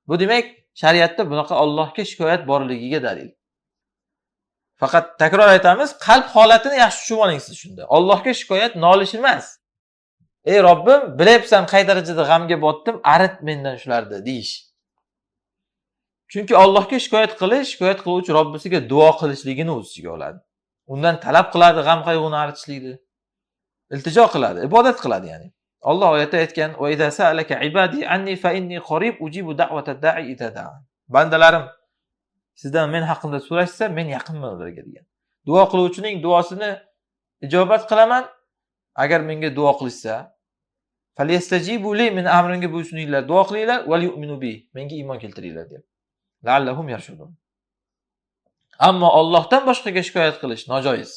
Bu demak, shariatda bunaqa Allohga shikoyat borligiga dalil. Faqat takror aytamiz, qalb holatini yaxshi tushunib oling siz shunda. Allohga shikoyat nolish emas. Ey Robbim, bilyapsan qay darajada g'amga botdim, arit mendan shularni deyish. Chunki Allohga shikoyat qilish, shikoyat qiluvchi Robbisiga duo qilishligini o'z ichiga oladi. Undan talab qiladi g'am qayg'uni aritishlikni. Iltijo qiladi, ibodat qiladi ya'ni. Alloh oyatda aytgan: "Va iza sa'alaka ibadi anni fa inni qarib ujibu da'wata da'i iza da'an." Bandalarim sizdan men haqimda so'rashsa, men yaqinman ularga degan. Duo qiluvchining duosini ijobat qilaman, agar menga duo qilishsa, falyastajibu li, men amrimga bo'ysuninglar, duo qilinglar, val yu'minu bi, menga iymon keltiringlar deb. La'allahum yarshudun. Ammo Allohdan boshqaga shikoyat qilish nojoiz.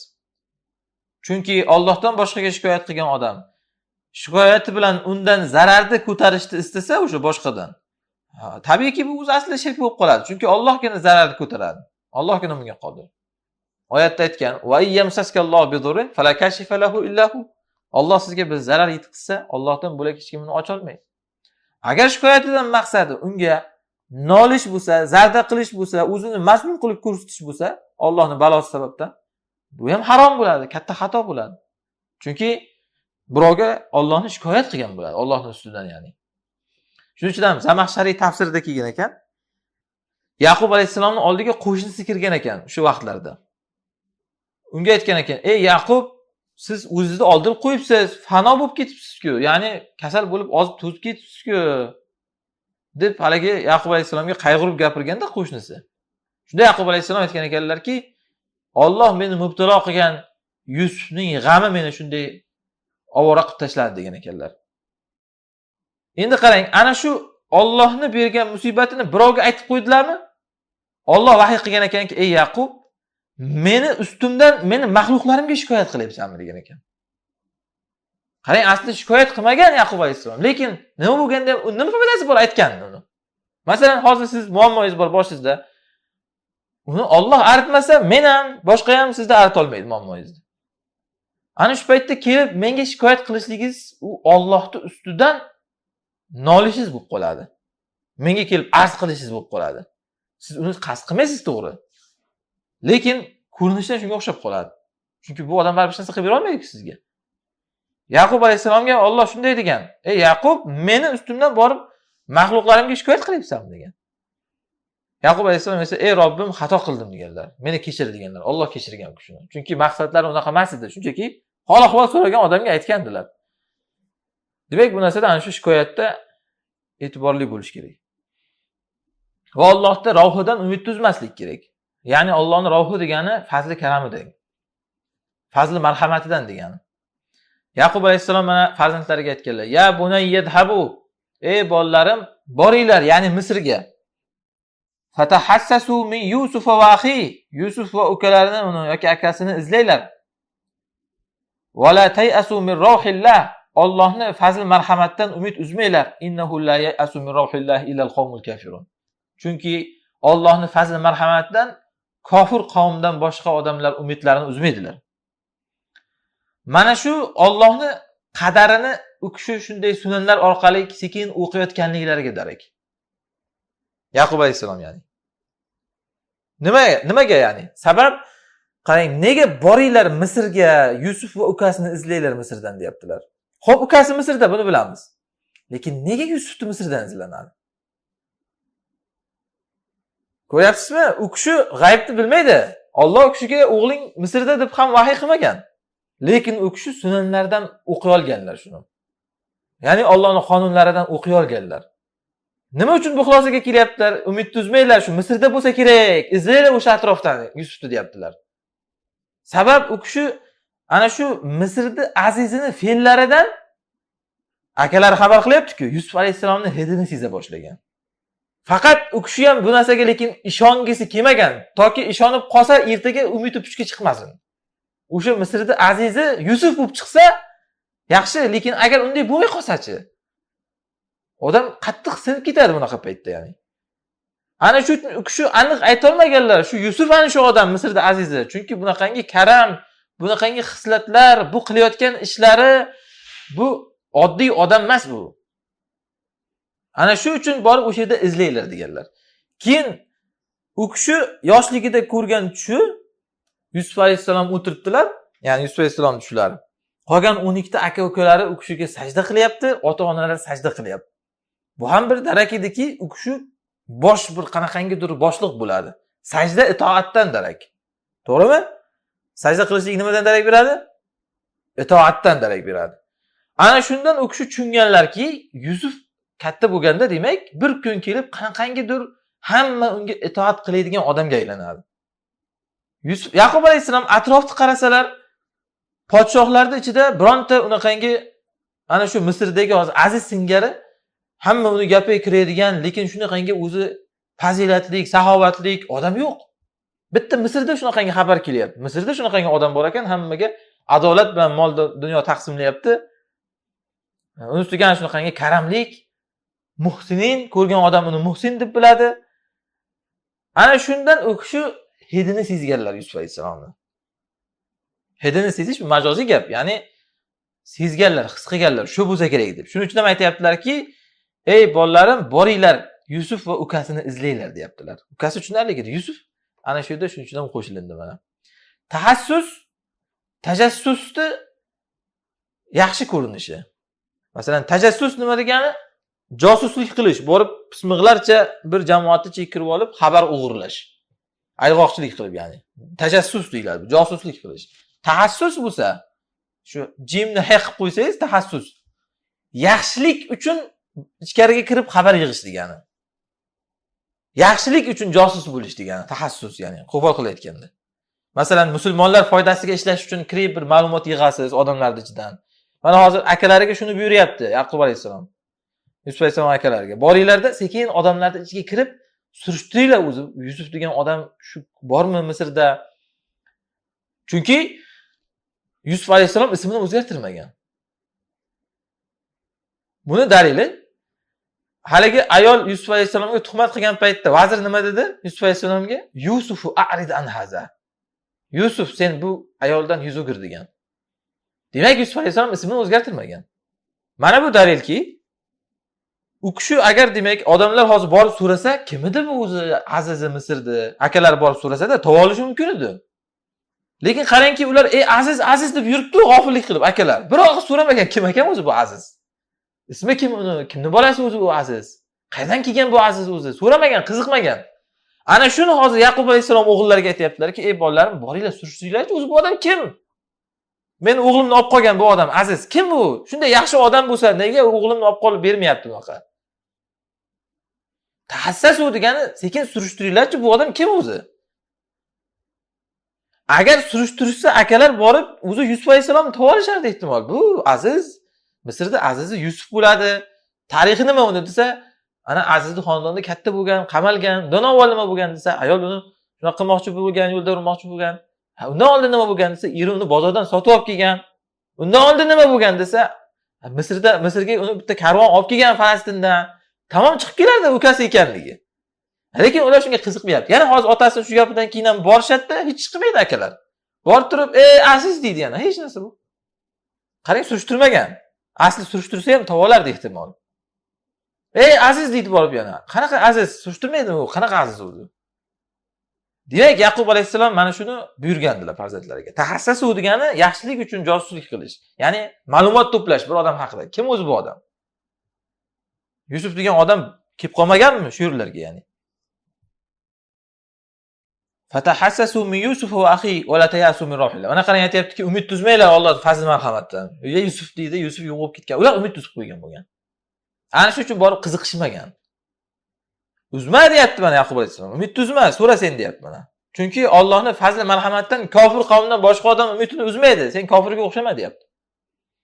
Chunki Allohdan boshqaga shikoyat qilgan odam shikoyati bilan undan zararni ko'tarishni istasa o'sha boshqadan, tabiiyki bu o'zi asli shirk bo'lib qoladi. Chunki Allohgina zararni ko'taradi. Allohgina bunga qodir. Oyatda aytgan: "Va yamsaskallohu bidurrin fala kashifa lahu illa hu." Alloh sizga bir zarar yetkazsa, Allohdan bo'lak hech kim uni ocha olmaydi. Agar shikoyatidan maqsadi unga nolish bo'lsa, zarda qilish bo'lsa, o'zini mazlum qilib ko'rsatish bo'lsa, Allohning balosi sababdan bu ham harom bo'ladi, katta xato bo'ladi. Chunki birovga Allohni shikoyat qilgan bo'ladi, Allohning ustidan ya'ni. Shuning uchun ham Zamaxshariy tafsirida kelgan ekan, Yaqub alayhissalomning oldiga qo'shnisi kirgan ekan o'sha vaqtlarda. Unga aytgan ekan: "Ey Yaqub, siz o'zingizni oldirib qo'yibsiz, fano bo'lib ketibsiz-ku, ya'ni kasal bo'lib ozib to'zib ketibsiz-ku" deb haligi Yaqub alayhissalomga qayg'urib gapirganda qo'shnisi. Shunda Yaqub alayhissalom aytgan ekanlarki, Alloh meni mubtalo qilgan Yusufning g'ami meni shunday ovora qilib tashladi degan ekanlar. Endi qarang, ana shu Allohni bergan musibatini birovga aytib qo'ydilarmi? Alloh vahiy qilgan ekanki, ey Yaqub, meni ustimdan meni maxluqlarimga shikoyat qilyapsanmi degan ekan. Qarang, aslida shikoyat qilmagan Yaqub alayhissalom, lekin nima bo'lganda nima foydasi bor aytgan uni? Masalan, hozir siz muammoingiz bor boshingizda. Uni Alloh aritmasa, men ham, boshqa ham sizni arita olmaydi muammoingizni. Ana shu paytda kelib menga shikoyat qilishligingiz u Allohning ustidan nolishingiz bo'lib qoladi. Menga kelib arz qilishingiz bo'lib qoladi. Siz uni qasd qilmaysiz to'g'ri. Lekin ko'rinishdan shunga o'xshab qoladi. Chunki bu odam baribir hech narsa qilib bera olmaydi sizga. Yaqub alayhissalomga Alloh shunday degan: "Ey Yaqub, meni ustimdan borib maxluqlarimga shikoyat qilyapsanmi?" degan. Yaqub alayhissalom esa ey Robbim xato qildim deganlar. Meni kechir deganlar. Alloh kechirgan u kishini. Chunki maqsadlari unaqa emas edi. Shunchaki hol ahvol so'ragan odamga aytgandilar. Demak, bu narsada ana shu shikoyatda e'tiborli bo'lish kerak. Va Allohda rohidan umid uzmaslik kerak. Ya'ni Allohning rohi degani fazli karamidan, fazli marhamatidan degani. Yaqub alayhissalom mana farzandlariga aytganlar: "Ya bunayyadhabu, ey bolalarim, boringlar, ya'ni Misrga. Fatahassasu min Yusuf va akhi, Yusuf va ukalarini uni yoki akasini izlanglar. Va la tayasu min rohillah, Allohni fazl marhamatdan umid uzmanglar. Innahu la yasu min rohillah illa al-qawmul kafirun." Chunki Allohni fazl marhamatidan kofir qavmdan boshqa odamlar umidlarini uzmaydilar. Mana shu Allohni qadarini u kishi shunday sunanlar orqali sekin o'qiyotganliklariga darak. Yaqub alayhissalom ya'ni. Nimaga ya'ni? Sabab qarang, nega boringlar Misrga, Yusuf va ukasini izlanglar Misrdan deyaptilar. Xo'p, ukasi Misrda, buni bilamiz. Lekin nega Yusufni Misrdan izlanadi? Ko'ryapsizmi? U kishi g'aybni bilmaydi. Alloh u kishiga o'g'ling Misrda deb ham vahiy qilmagan. Lekin u kishi sunanlardan o'qiy olganlar shuni. Ya'ni Allohning qonunlaridan o'qiy olganlar. Nima uchun bu xulosaga kelyaptilar? Umid uzmanglar, shu Misrda bo'lsa kerak, izlanglar o'sha atrofdan Yusufni deyaptilar. Sabab u kishi ana shu Misrda azizini fe'llaridan akalari xabar qilyapti-ku, Yusuf alayhissalomning hidini seza boshlagan. Faqat u kishi ham bu narsaga lekin ishongisi kelmagan, toki ishonib qolsa ertaga umidi puchga chiqmasin. O'sha Misrda azizi Yusuf bo'lib chiqsa yaxshi, lekin agar unday bo'lmay qolsa-chi? Odam qattiq sinib ketadi bunaqa paytda ya'ni. Ana shu u kishi aniq ayta olmaganlar, shu Yusuf ana shu odam Misrda azizi. Chunki bunaqangi karam, bunaqangi xislatlar, bu qilayotgan ishlari bu oddiy odam emas bu. Ana shu uchun borib o'sha yerda izlanglar deganlar. Keyin u kishi yoshligida ko'rgan tushi Yusuf alayhissalom o'tiribdilar, ya'ni Yusuf alayhissalom tushlari. Qolgan 12 ta aka-ukalari u kishiga sajda qilyapti, ota-onalari sajda qilyapti. Bu ham bir darak ediki, u kishi bosh bir qanaqangidir boshliq bo'ladi. Sajda itoatdan darak. To'g'rimi? Sajda qilishlik nimadan darak beradi? Itoatdan darak beradi. Ana shundan u kishi tushunganlarki, Yusuf katta bo'lganda demak, bir kun kelib qanaqangidir hamma unga itoat qiladigan odamga aylanadi. Yusuf Yaqub alayhissalom atrofni qarasalar, podshohlarning ichida bironta unaqangi ana shu Misrdagi hozir aziz singari hamma uni gapiga kiradigan, lekin shunaqangi o'zi fazilatlik, saxovatlik odam yo'q. Bitta Misrda shunaqangi xabar kelyapti. Misrda shunaqangi odam bor ekan, hammaga adolat bilan mol dunyo taqsimlayapti. Uni ustiga ana shunaqangi karamlik, muhsinin, ko'rgan odam uni muhsin deb biladi. Ana shundan u kishi hidini sezganlar Yusuf alayhissalomni. Hidini sezish bu majoziy gap, ya'ni sezganlar, his qilganlar, shu bo'lsa kerak deb. Shuning uchun ham aytyaptilarki, ey bolalarim, boringlar Yusuf va ukasini izlanglar deyaptilar. Ukasi tushunarli edi. Yusuf ana shu yerda shuning uchun ham qo'shilindi mana. Tahassus tajassusni yaxshi ko'rinishi. Masalan, tajassus nima degani? Josuslik qilish, borib pismiqlarcha bir jamoatni ichiga kirib olib xabar o'g'irlash. Ayg'oqchilik qilib ya'ni. Tajassus deyiladi, josuslik qilish. Tahassus bo'lsa, shu jimni ha qilib qo'ysangiz tahassus. Yaxshilik uchun ichkariga kirib xabar yig'ish degani. Yaxshilik uchun josus bo'lish degani, tahassus ya'ni qo'pol qilib aytganda. Masalan, musulmonlar foydasiga ishlash uchun kirib bir ma'lumot yig'asiz odamlarning ichidan. Mana hozir akalariga shuni buyuryapti Yaqub alayhissalom. Yusuf alayhissalom akalariga. Boringlarda sekin odamlarning ichiga kirib surishtiringlar o'zi Yusuf degan odam shu bormi Misrda? Chunki Yusuf alayhissalom ismini o'zgartirmagan. Buni dalili haligi ayol Yusuf alayhissalomga tuhmat qilgan paytda vazir nima dedi Yusuf alayhissalomga? Yusufu a'rid an haza. Yusuf sen bu ayoldan yuz o'gir degan. Demak, Yusuf alayhissalom ismini o'zgartirmagan. Mana bu dalilki, u kishi agar demak odamlar hozir borib so'rasa, kim edi bu o'zi azizi Misrda? Akalar borib so'rasa-da, tova olishi mumkin edi. Lekin qarangki, ular ey aziz, aziz deb yuribdi g'ofillik qilib akalar. Bir og'iz so'ramagan kim ekan o'zi bu aziz? Ismi kim uni? Kimni bolasi o'zi bu aziz? Qayerdan kelgan bu aziz o'zi? So'ramagan, qiziqmagan. Ana shuni hozir Yaqub alayhissalom o'g'illariga aytyaptilarki, ey bolalarim, boringlar surishtiringlarchi, o'zi bu odam kim? Men o'g'limni olib qolgan bu odam Aziz. Kim bu? Shunday yaxshi odam bo'lsa, nega o'g'limni olib qolib bermayapti bunaqa? Tahassasu degani sekin surishtiringlarchi, bu odam kim o'zi? Agar surishtirishsa, akalar borib o'zi Yusuf alayhissalomni topib olishardi ehtimol. Bu Aziz, Misrda Azizi Yusuf bo'ladi. Tarixi nima uni desa, ana Azizni xonadonida katta bo'lgan, qamalgan, undan avval nima bo'lgan desa, ayol uni shunaqa qilmoqchi bo'lgan, yo'lda urmoqchi bo'lgan. Ha, undan oldin nima bo'lgan desa, eri uni bozordan sotib olib kelgan. Undan oldin nima bo'lgan desa, Misrga uni bitta karvon olib kelgan Falastindan. Tamom chiqib kelardi ukasi ekanligi. Lekin ular shunga qiziqmayapti. Yana hozir otasi shu gapidan keyin ham borishadi-da, hech ish qilmaydi akalar. Borib turib, "Ey Aziz" deydi yana, hech narsa bu. Qarang, surishtirmagan. Asli surishtirsa ham topa olardi ehtimol. Ey Aziz deydi borib yana. Qanaqa Aziz? Surishtirmaydi u, qanaqa Aziz o'zi? Demak, Yaqub alayhissalom mana shuni buyurgandilar farzandlariga. Tahassasu degani yaxshilik uchun josuslik qilish. Ya'ni ma'lumot to'plash bir odam haqida. Kim o'zi bu odam? Yusuf degan odam kelib qolmaganmi shu yerlarga ya'ni? Fatahassasu min Yusuf va akhi va la tayasu min rohillah. Mana qarang, aytayaptiki, umid tuzmanglar Alloh fazl marhamatidan. Ya Yusuf deydi, Yusuf yo'qolib ketgan. Ular umid tuzib qo'ygan bo'lgan. Ana shu uchun borib qiziqishmagan. Uzma deyapti mana Yaqub alayhissalom. Umid tuzma, so'ra sen deyapti mana. Chunki Allohning fazli marhamatidan kofir qavmdan boshqa odam umidini uzmaydi. Sen kofirga o'xshama deyapti.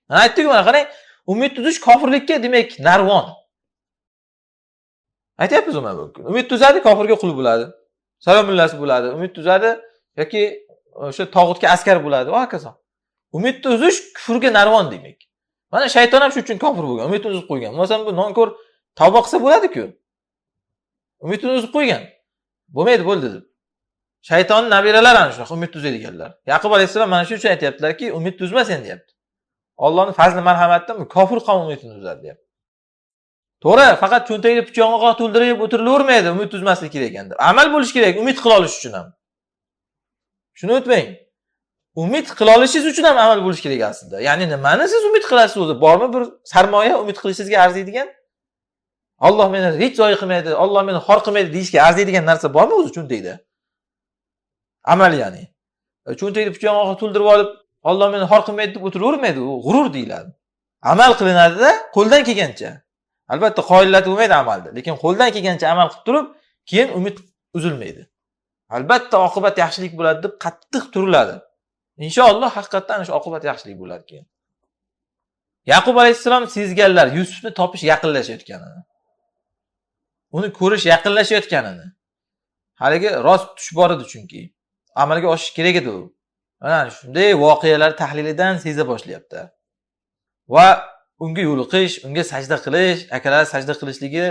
Mana aytdik-ku, mana qarang, umid tuzish kofirlikka demak narvon. Aytyapmiz mana bu. Umid tuzadi, kofirga qul bo'ladi. Salom mullasi bo'ladi, umid tuzadi yoki o'sha tog'utga askar bo'ladi va hokazo. Umid tuzish kufrga narvon demak. Mana shayton ham shu uchun kofir bo'lgan, umidini uzib qo'ygan. Bo'lmasam bu nonko'r tavba qilsa bo'ladi-ku. Umidini uzib qo'ygan. Bo'lmaydi, bo'ldi deb. Shaytonning nabiralari ana shunaqa umid tuzadiganlar. Yaqub alayhissalom mana shu uchun aytyaptilarki, umid tuzma sen deyapti. Allohning fazli marhamatidan kofir qavm umidini uzadi deyapti. To'g'ri, faqat cho'ntagida pichog'i to'ldirib o'tirilavermaydi, umid tuzmaslik kerak ekan deb. Amal bo'lish kerak, umid qila olish uchun ham. Shuni unutmang. Umid qila olishingiz uchun ham amal bo'lish kerak aslida. Ya'ni nimani siz umid qilasiz o'zi? Bormi bir sarmoya umid qilishingizga arziydigan? Alloh meni hech zoyi qilmaydi, Alloh meni xor qilmaydi deyishga arziydigan narsa bormi o'zi cho'ntagida? Amal ya'ni. Cho'ntagida pichog'i to'ldirib olib, Alloh meni xor qilmaydi deb o'tiravermaydi, u g'urur deyiladi. Amal qilinadi-da, qo'ldan kelgancha. Albatta qoyillatib bo'lmaydi amalda, lekin qo'ldan kelgancha amal qilib turib, keyin umid uzilmaydi. Albatta oqibat yaxshilik bo'ladi deb qattiq turiladi. Inshaalloh haqiqatdan ana shu oqibat yaxshilik bo'ladi keyin. Yaqub alayhissalom sezganlar Yusufni topish yaqinlashayotganini. Uni ko'rish yaqinlashayotganini. Haligi rost tush bor edi chunki. Amalga oshish kerak edi u. Mana shunday voqealar tahlilidan seza boshlayapti. Va unga yo'liqish, unga sajda qilish, akalar sajda qilishligi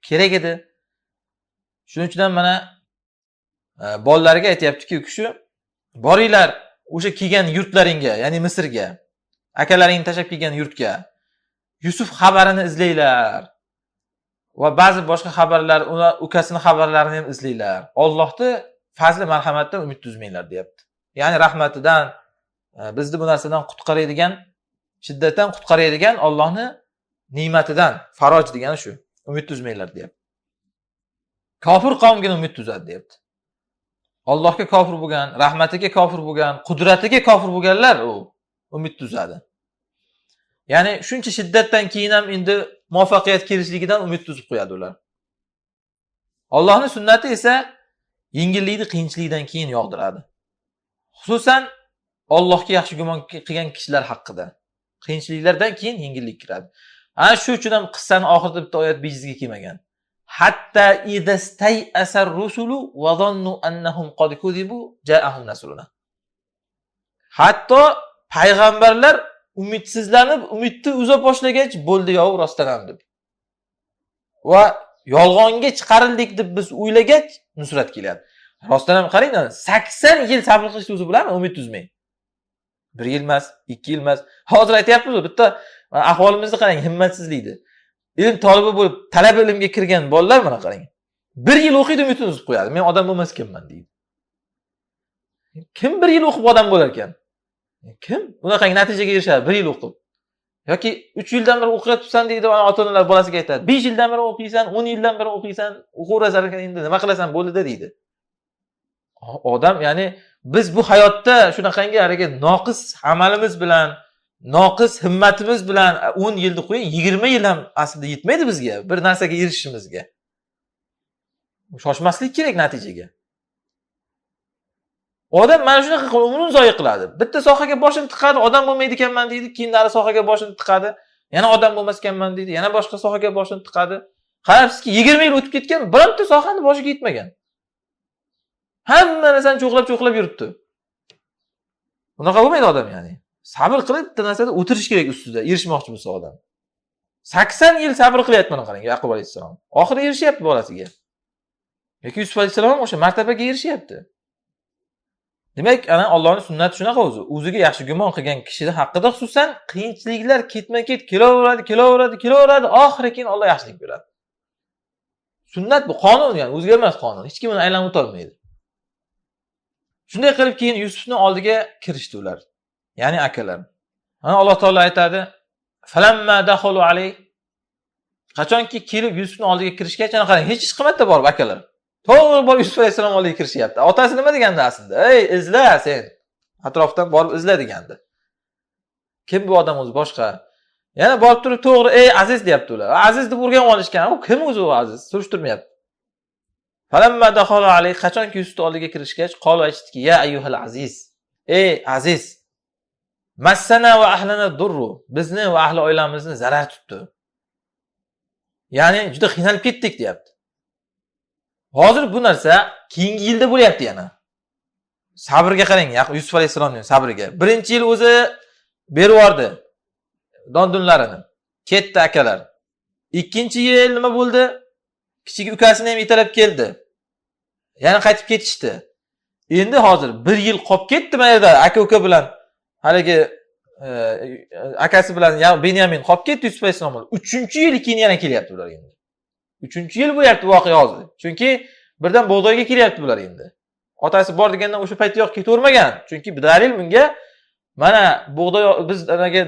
kerak edi. Shuning uchun ham mana bolalariga aytyaptiki u kishi, boringlar o'sha kelgan yurtlaringga, ya'ni Misrga, akalaringni tashlab kelgan yurtga, Yusuf xabarini izlanglar va ba'zi boshqa xabarlar, ular ukasini xabarlarini ham izlanglar. Allohni fazli marhamatidan umid tuzmanglar deyapti. Ya'ni rahmatidan, bizni bu narsadan qutqaradigan, shiddatdan qutqaradigan Allohning ne'matidan, faroj degani shu. Umid tuzmanglar deyapti. Kofir qavmgina umid tuzadi deyapti. Allohga kofir bo'lgan, rahmatiga kofir bo'lgan, qudratiga kofir bo'lganlar u umid tuzadi. Ya'ni shuncha shiddatdan keyin ham endi muvaffaqiyat kelishligidan umid tuzib qo'yadi ular. Allohning sunnati esa yengillikni qiyinchilikdan keyin yog'diradi. Xususan Allohga yaxshi gumon qilgan kishilar haqida. Qiyinchiliklardan keyin yengillik kiradi. Ana shu uchun ham qissaning oxirida bitta oyat bejizga kelmagan. Hatta idastay'asar rusulu va zannu annahum qad kuzibu ja'ahum nasruna. Hatto payg'ambarlar umidsizlanib, umidni uza boshlagach, bo'ldi yov rostdan ham deb. Va yolg'onga chiqarildik deb biz o'ylagach, nusrat keladi. Rostdan ham qarang, 80 yil sabr qilishni o'zi biladimi? Umid uzmay. 1 yil emas, 2 yil emas. Hozir aytyapmiz, bitta ahvolimizni qarang, himmatsizlikni. Ilm tolibi bo'lib, talab ilmga kirgan bolalar mana qarang. 1 yil o'qiydi, umidini uzib qo'yadi. Men odam bo'lmas ekanman deydi. Kim 1 yil o'qib odam bo'lar ekan? Kim bunaqangi natijaga erishadi 1 yil o'qib? Yoki 3 yildan beri o'qiyapsan deydi, ota-onalar bolasiga aytadi. 5 yildan beri o'qiysan, 10 yildan beri o'qiysan, o'qiyverasan endi nima qilasan bo'ldi deydi. Odam, ya'ni biz bu hayotda shunaqangi haligi noqis amalimiz bilan, noqis himmatimiz bilan 10 yilni qo'ying, 20 yil ham aslida yetmaydi bizga bir narsaga erishishimizga. Shoshmaslik kerak natijaga. Odam mana shunaqa qilib umrini zoyi qiladi. Bitta sohaga boshini tiqadi, odam bo'lmaydi ekanman deydi, keyin nari sohaga boshini tiqadi, yana odam bo'lmas ekanman deydi, yana boshqa sohaga boshini tiqadi. Qarabsizki, 20 yil o'tib ketgan, bironta sohani boshiga yetmagan. Hamma narsani cho'qlab-cho'qlab yuribdi. Unaqa bo'lmaydi odam, ya'ni. Sabr qilib bitta narsada o'tirish kerak ustida, erishmoqchi bo'lsa odam. 80 yil sabr qilyapti mana qarang, Yaqub alayhissalom. Oxiri erishyapti bolasiga. Yoki Yusuf alayhissalom ham o'sha martabaga erishyapti. Demak, ana Allohning sunnati shunaqa o'zi. O'ziga yaxshi gumon qilgan kishi haqida xususan qiyinchiliklar ketma-ket kelaveradi, kelaveradi, kelaveradi, oxiri keyin Alloh yaxshilik beradi. Sunnat bu, qonun, ya'ni o'zgarmas qonun. Hech kim uni aylanib o'ta olmaydi. Shunday qilib keyin Yusufning oldiga kirishdi ular. Ya'ni akalar. Ana Alloh taolo aytadi: "Falamma dakhalu alayh." Qachonki kelib Yusufning oldiga kirishgach, ana qarang, hech ish qilmadi borib akalar. To'g'ri borib Yusuf alayhissalom oldiga kirishyapti. Otasi nima degandi aslida? "Ey, izla sen. Atrofdan borib izla" degandi. Kim bu odam o'zi boshqa? Yana borib turib to'g'ri, "Ey Aziz" deyapti ular. Aziz deb urgan olishgan. U kim o'zi u Aziz? Surishtirmayapti. Falamma dakhala alayh, qachonki Yusufning oldiga kirishgach, qol aytdiki: "Ya ayyuhal aziz." Ey Aziz, massana va ahlana durru. Bizni va ahli oilamizni zarar tutdi. Ya'ni juda qiynalib ketdik deyapti. Hozir bu narsa keyingi yilda bo'lyapti yana. Sabrga qarang, Yusuf alayhissalomning sabriga. Birinchi yil o'zi berib yubordi dondunlarini. Ketdi akalar. Ikkinchi yil nima bo'ldi? Kichik ukasini ham yetalab keldi. Yana qaytib ketishdi. Endi hozir bir yil qolib ketdi mana yerda aka-uka bilan haligi akasi bilan Benyamin qolib ketdi Yusuf alayhissalom bilan. 3-yil keyin yana kelyapti ular endi. 3-yil bo'lyapti voqea hozir. Chunki birdan bug'doyga kelyapti bular endi. Otasi bor degandan o'sha paytdayoq ketavermagan. Chunki dalil bunga mana bug'doy biz anaga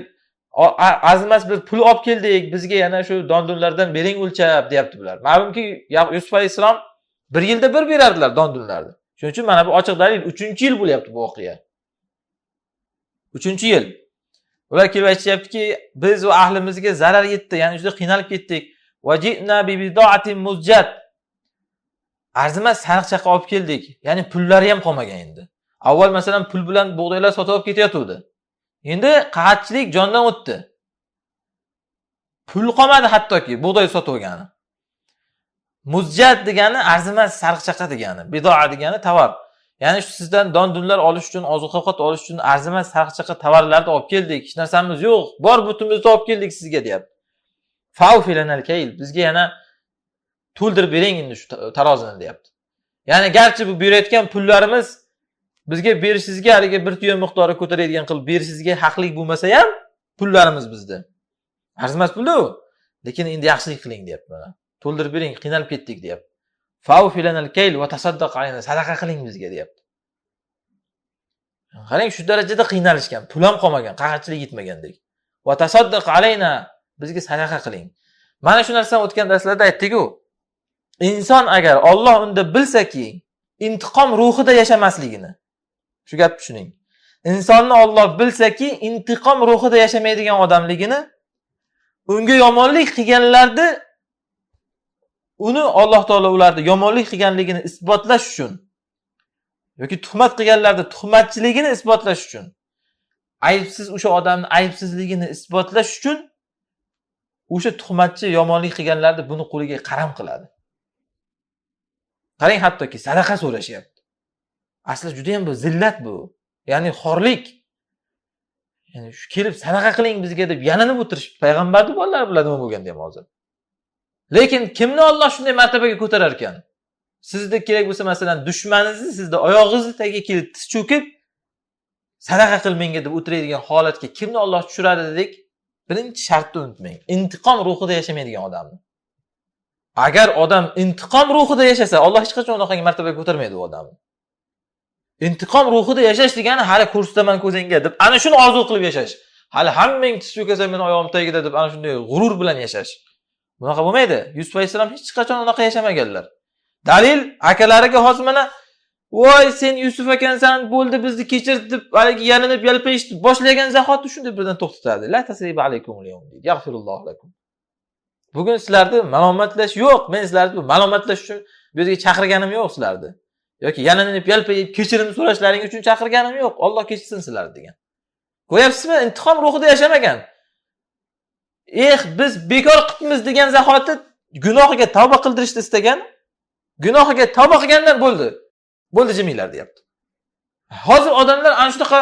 azimas bir pul olib keldik, bizga yana shu dondunlardan bering o'lchab deyapti bular. Ma'lumki Yusuf alayhissalom bir yilda bir berardilar dondunlarni. Shuning uchun mana bu ochiq dalil 3-yil bo'lyapti bu voqea. 3-yil. Ular kelib aytishyaptiki, biz va ahlimizga zarar yetdi, ya'ni juda qiynalib ketdik. Va ji'na bi bidoatin muzjat. Arzimas sariq chaqa olib keldik. Ya'ni pullari ham qolmagan endi. Avval masalan pul bilan bug'doylar sotib olib ketayotgandi. Endi qahatchilik jondan o'tdi. Pul qolmadi hattoki bug'doy sotib olgani. Muzjat degani arzimas sariq chaqa degani, bidoa degani tovar. Ya'ni shu sizdan don-dunlar olish uchun, oziq-ovqat olish uchun arzimas sariq chaqa tovarlarni olib keldik. Hech narsamiz yo'q. Bor butimizni olib keldik sizga deyapti. Fawfilanal kayl, bizga yana to'ldirib bering endi shu tarozini deyapti. Ya'ni garchi bu berayotgan pullarimiz bizga berishingizga haligi bir tuya miqdori ko'taradigan qilib berishingizga haqli bo'lmasa ham pullarimiz bizda. Arzimas pul-ku. Lekin endi yaxshilik qiling deyapti mana. To'ldirib bering, qiynalib ketdik deyapti. Fawfilanal kayl va tasaddaq alayna, sadaqa qiling bizga deyapti. Qarang, shu darajada qiynalishgan, pul ham qolmagan, qahatchilik yetmagandek. Va tasaddaq alayna, bizga sadaqa qiling. Mana shu narsani o'tgan darslarda aytdik-ku. Inson agar Alloh unda bilsaki, intiqom ruhida yashamasligini. Shu gapni tushuning. Insonni Alloh bilsaki, intiqom ruhida yashamaydigan odamligini, unga yomonlik qilganlarni uni Alloh taolo ularni yomonlik qilganligini isbotlash uchun yoki tuhmat qilganlarni tuhmatchiligini isbotlash uchun, aybsiz o'sha odamni aybsizligini isbotlash uchun o'sha tuhmatchi yomonlik qilganlarni buni qo'liga qaram qiladi. Qarang, hattoki sadaqa so'rashyapti. Asli juda ham bu zillat bu. Ya'ni xorlik. Ya'ni shu kelib sadaqa qiling bizga deb yalinib o'tirishibdi. Payg'ambarning bolalari bilan nima bo'lganda ham hozir. Lekin kimni Alloh shunday martabaga ko'tarar ekan? Sizda kerak bo'lsa masalan dushmaningizni sizni oyog'ingizni tagiga kelib tiz cho'kib sadaqa qil menga deb o'tiradigan holatga kimni Alloh tushiradi dedik? Birinchi shartni unutmang. Intiqom ruhida yashamaydigan odamni. Agar odam intiqom ruhida yashasa, Alloh hech qachon unaqangi martabaga ko'tarmaydi u odamni. Intiqom ruhida yashash degani hali ko'rsataman ko'zingga deb ana shuni orzu qilib yashash. Hali hammang tiz cho'kasan meni oyog'im tagida deb ana shunday g'urur bilan yashash. Bunaqa bo'lmaydi. Yusuf alayhissalom hech qachon unaqa yashamaganlar. Dalil akalariga hozir mana voy sen Yusuf ekansan, bo'ldi bizni kechir deb haligi yalinib yalpayishni boshlagan zahoti shunday birdan to'xtatadi. La tasriba alaykum al-yawm deydi. Yaghfirullohu lakum. Bugun sizlarni malomatlash yo'q. Men sizlarni malomatlash uchun bu yerga chaqirganim yo'q sizlarni. Yoki yalinib yalpayib kechirim so'rashlaring uchun chaqirganim yo'q. Alloh kechirsin sizlarni degan. Ko'ryapsizmi? Intiqom ruhida yashamagan. Eh, biz bekor qilibmiz degan zahoti gunohiga tavba qildirishni istagan, gunohiga tavba qilgandan bo'ldi. Bo'ldi jiminglar deyapti. Hozir odamlar ana shunaqa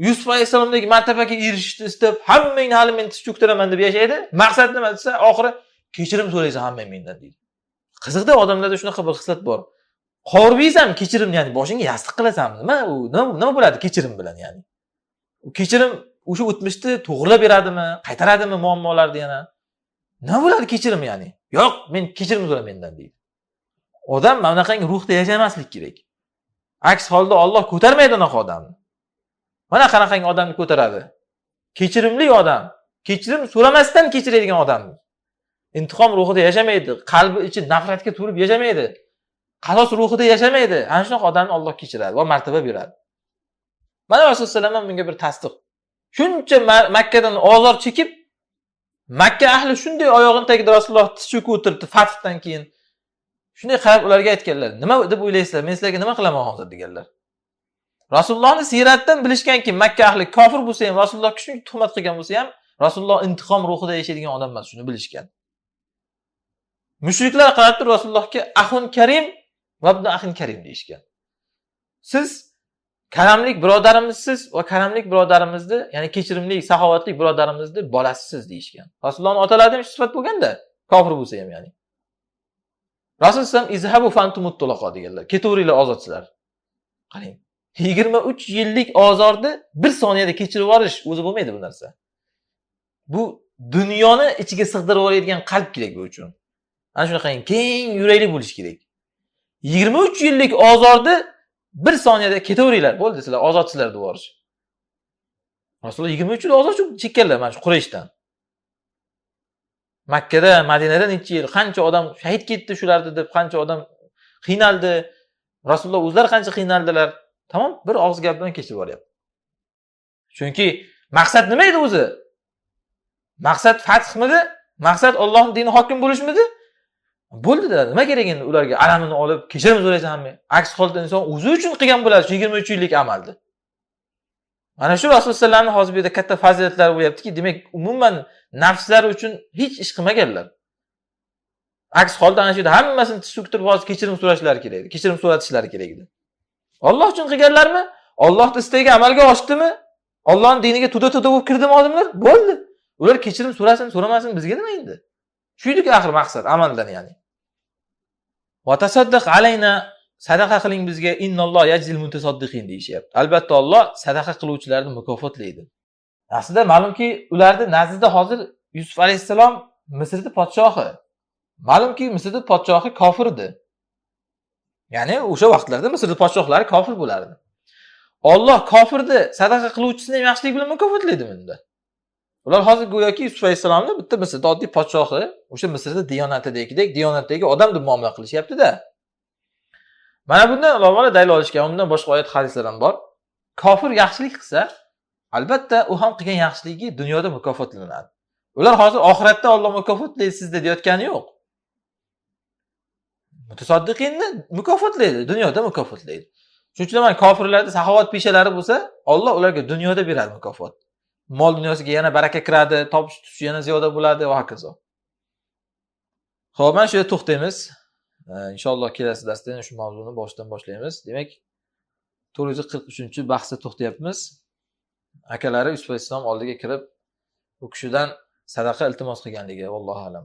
Yusuf alayhissalomdagi martabaga erishishni istab, hammangni hali men tiz cho'ktiraman deb yashaydi. Maqsad nima desa, oxiri kechirim so'raysan hammang mendan deydi. Qiziqda odamlarda shunaqa bir xislat bor. Qovurib yeysan kechirim, ya'ni boshingga yostiq qilasanmi? Nima u? Nima bo'ladi kechirim bilan ya'ni? U kechirim o'sha o'tmishni to'g'rilab beradimi, qaytaradimi muammolarni yana? Nima bo'ladi kechirim ya'ni? Yo'q, men kechirim so'ra mendan deydi. Odam mana bunaqangi ruhda yashamaslik kerak. Aks holda Alloh ko'tarmaydi unaqa odamni. Mana qanaqangi odamni ko'taradi? Kechirimli odam, kechirim so'ramasdan kechiradigan odam. Intiqom ruhida yashamaydi, qalbi ichi nafratga to'lib yashamaydi. Qasos ruhida yashamaydi. Ana shunaqa odamni Alloh kechiradi va martaba beradi. Mana Rasululloh ham bunga bir tasdiq. Shuncha Makkadan ozor chekib, Makka ahli shunday oyog'ini tagida Rasululloh tiz cho'kib o'tiribdi fathdan keyin. Shunday qarab ularga aytganlar, nima deb o'ylaysizlar? Men sizlarga nima qilaman hozir deganlar. Rasulullohni siyratdan bilishganki, Makka ahli kofir bo'lsa ham, Rasulullohga shuncha tuhmat qilgan bo'lsa ham, Rasululloh intiqom ruhida yashaydigan odam emas, shuni bilishgan. Mushriklar qarab turib Rasulullohga axun karim va ibn axin karim deyishgan. Siz karamlik birodarimizsiz va karamlik birodarimizni, ya'ni kechirimli, saxovatli birodarimizni bolasisiz deyishgan. Rasulullohning otalarida ham shu sifat bo'lganda, kofir bo'lsa ham ya'ni. Rasululloh izhabu fantumut tulaqa deganlar. Ketaveringlar ozodsizlar. Qarang, 23 yillik ozorni bir soniyada kechirib yuborish o'zi bo'lmaydi bu narsa. Bu dunyoni ichiga sig'dirib yuboradigan qalb kerak bu uchun. Ana shunaqa keng yurakli bo'lish kerak. 23 yillik ozorni bir soniyada ketaveringlar, bo'ldi sizlar ozodsizlar deb yuborish. Rasululloh 23 yil ozor chekkanlar mana shu Qurayshdan. Makkada, Madinada necha yil qancha odam shahid ketdi shularni deb, qancha odam qiynaldi. Rasululloh o'zlari qancha qiynaldilar. Tamom, bir og'iz gap bilan kechirib yuboryapti. Chunki maqsad nima edi o'zi? Maqsad fathmidi? Maqsad Allohning dini hokim bo'lishmidi? Bo'ldi-da, nima kerak endi ularga alamini olib kechirim so'raysanmi? Aks holda inson o'zi uchun qilgan bo'ladi shu 23 yillik amalni. Mana shu Rasululloh sollallohu alayhi vasallamning hozir bu yerda katta fazilatlari bo'lyaptiki, demak, umuman nafslari uchun hech ish qilmaganlar. Aks holda ana shu yerda hammasini tiz cho'ktirib hozir kechirim so'rashlari kerak edi, kechirim so'ratishlari kerak edi. Alloh uchun qilganlarmi? Allohning istagi amalga oshdimi? Allohning diniga to'da-to'da bo'lib kirdimi odamlar? Bo'ldi. Ular kechirim so'rasin, so'ramasin bizga nima endi? Shu edi axir maqsad amaldan ya'ni. Va tasaddaq alayna, sadaqa qiling bizga, innalloh yajzil mutasaddiqin deyishyapti. Albatta Alloh sadaqa qiluvchilarni mukofotlaydi. Aslida ma'lumki, ularni nazdida hozir Yusuf alayhissalom Misrning podshohi. Ma'lumki, Misrning podshohi kofir edi. Ya'ni o'sha vaqtlarda Misrning podshohlari kofir bo'lardi. Alloh kofirni sadaqa qiluvchisini ham yaxshilik bilan mukofotlaydi bunda. Ular hozir go'yoki Yusuf alayhissalomni bitta Misrda oddiy podshohi, o'sha Misrda diyonatidagidek diyonatdagi odam deb muomala qilishyapti-da. Mana bundan ulamolar dalil olishgan, undan boshqa oyat hadislar ham bor. Kofir yaxshilik qilsa, albatta u ham qilgan yaxshiligi dunyoda mukofotlanadi. Ular hozir oxiratda Alloh mukofotlaydi sizda deyotgani yo'q. Mutasaddiqinni mukofotlaydi, dunyoda mukofotlaydi. Shuning uchun mana kofirlarda saxovat peshalari bo'lsa, Alloh ularga dunyoda beradi mukofot. Mol dunyosiga yana baraka kiradi, topish tutish yana ziyoda bo'ladi va hokazo. Xo'p, mana shu yerda to'xtaymiz. Inshaalloh kelasi darsda yana shu mavzuni boshidan boshlaymiz. Demak, 443-bahsda to'xtayapmiz. Akalari Yusuf alayhissalom oldiga kirib, u kishidan sadaqa iltimos qilganligi, vallohu alam.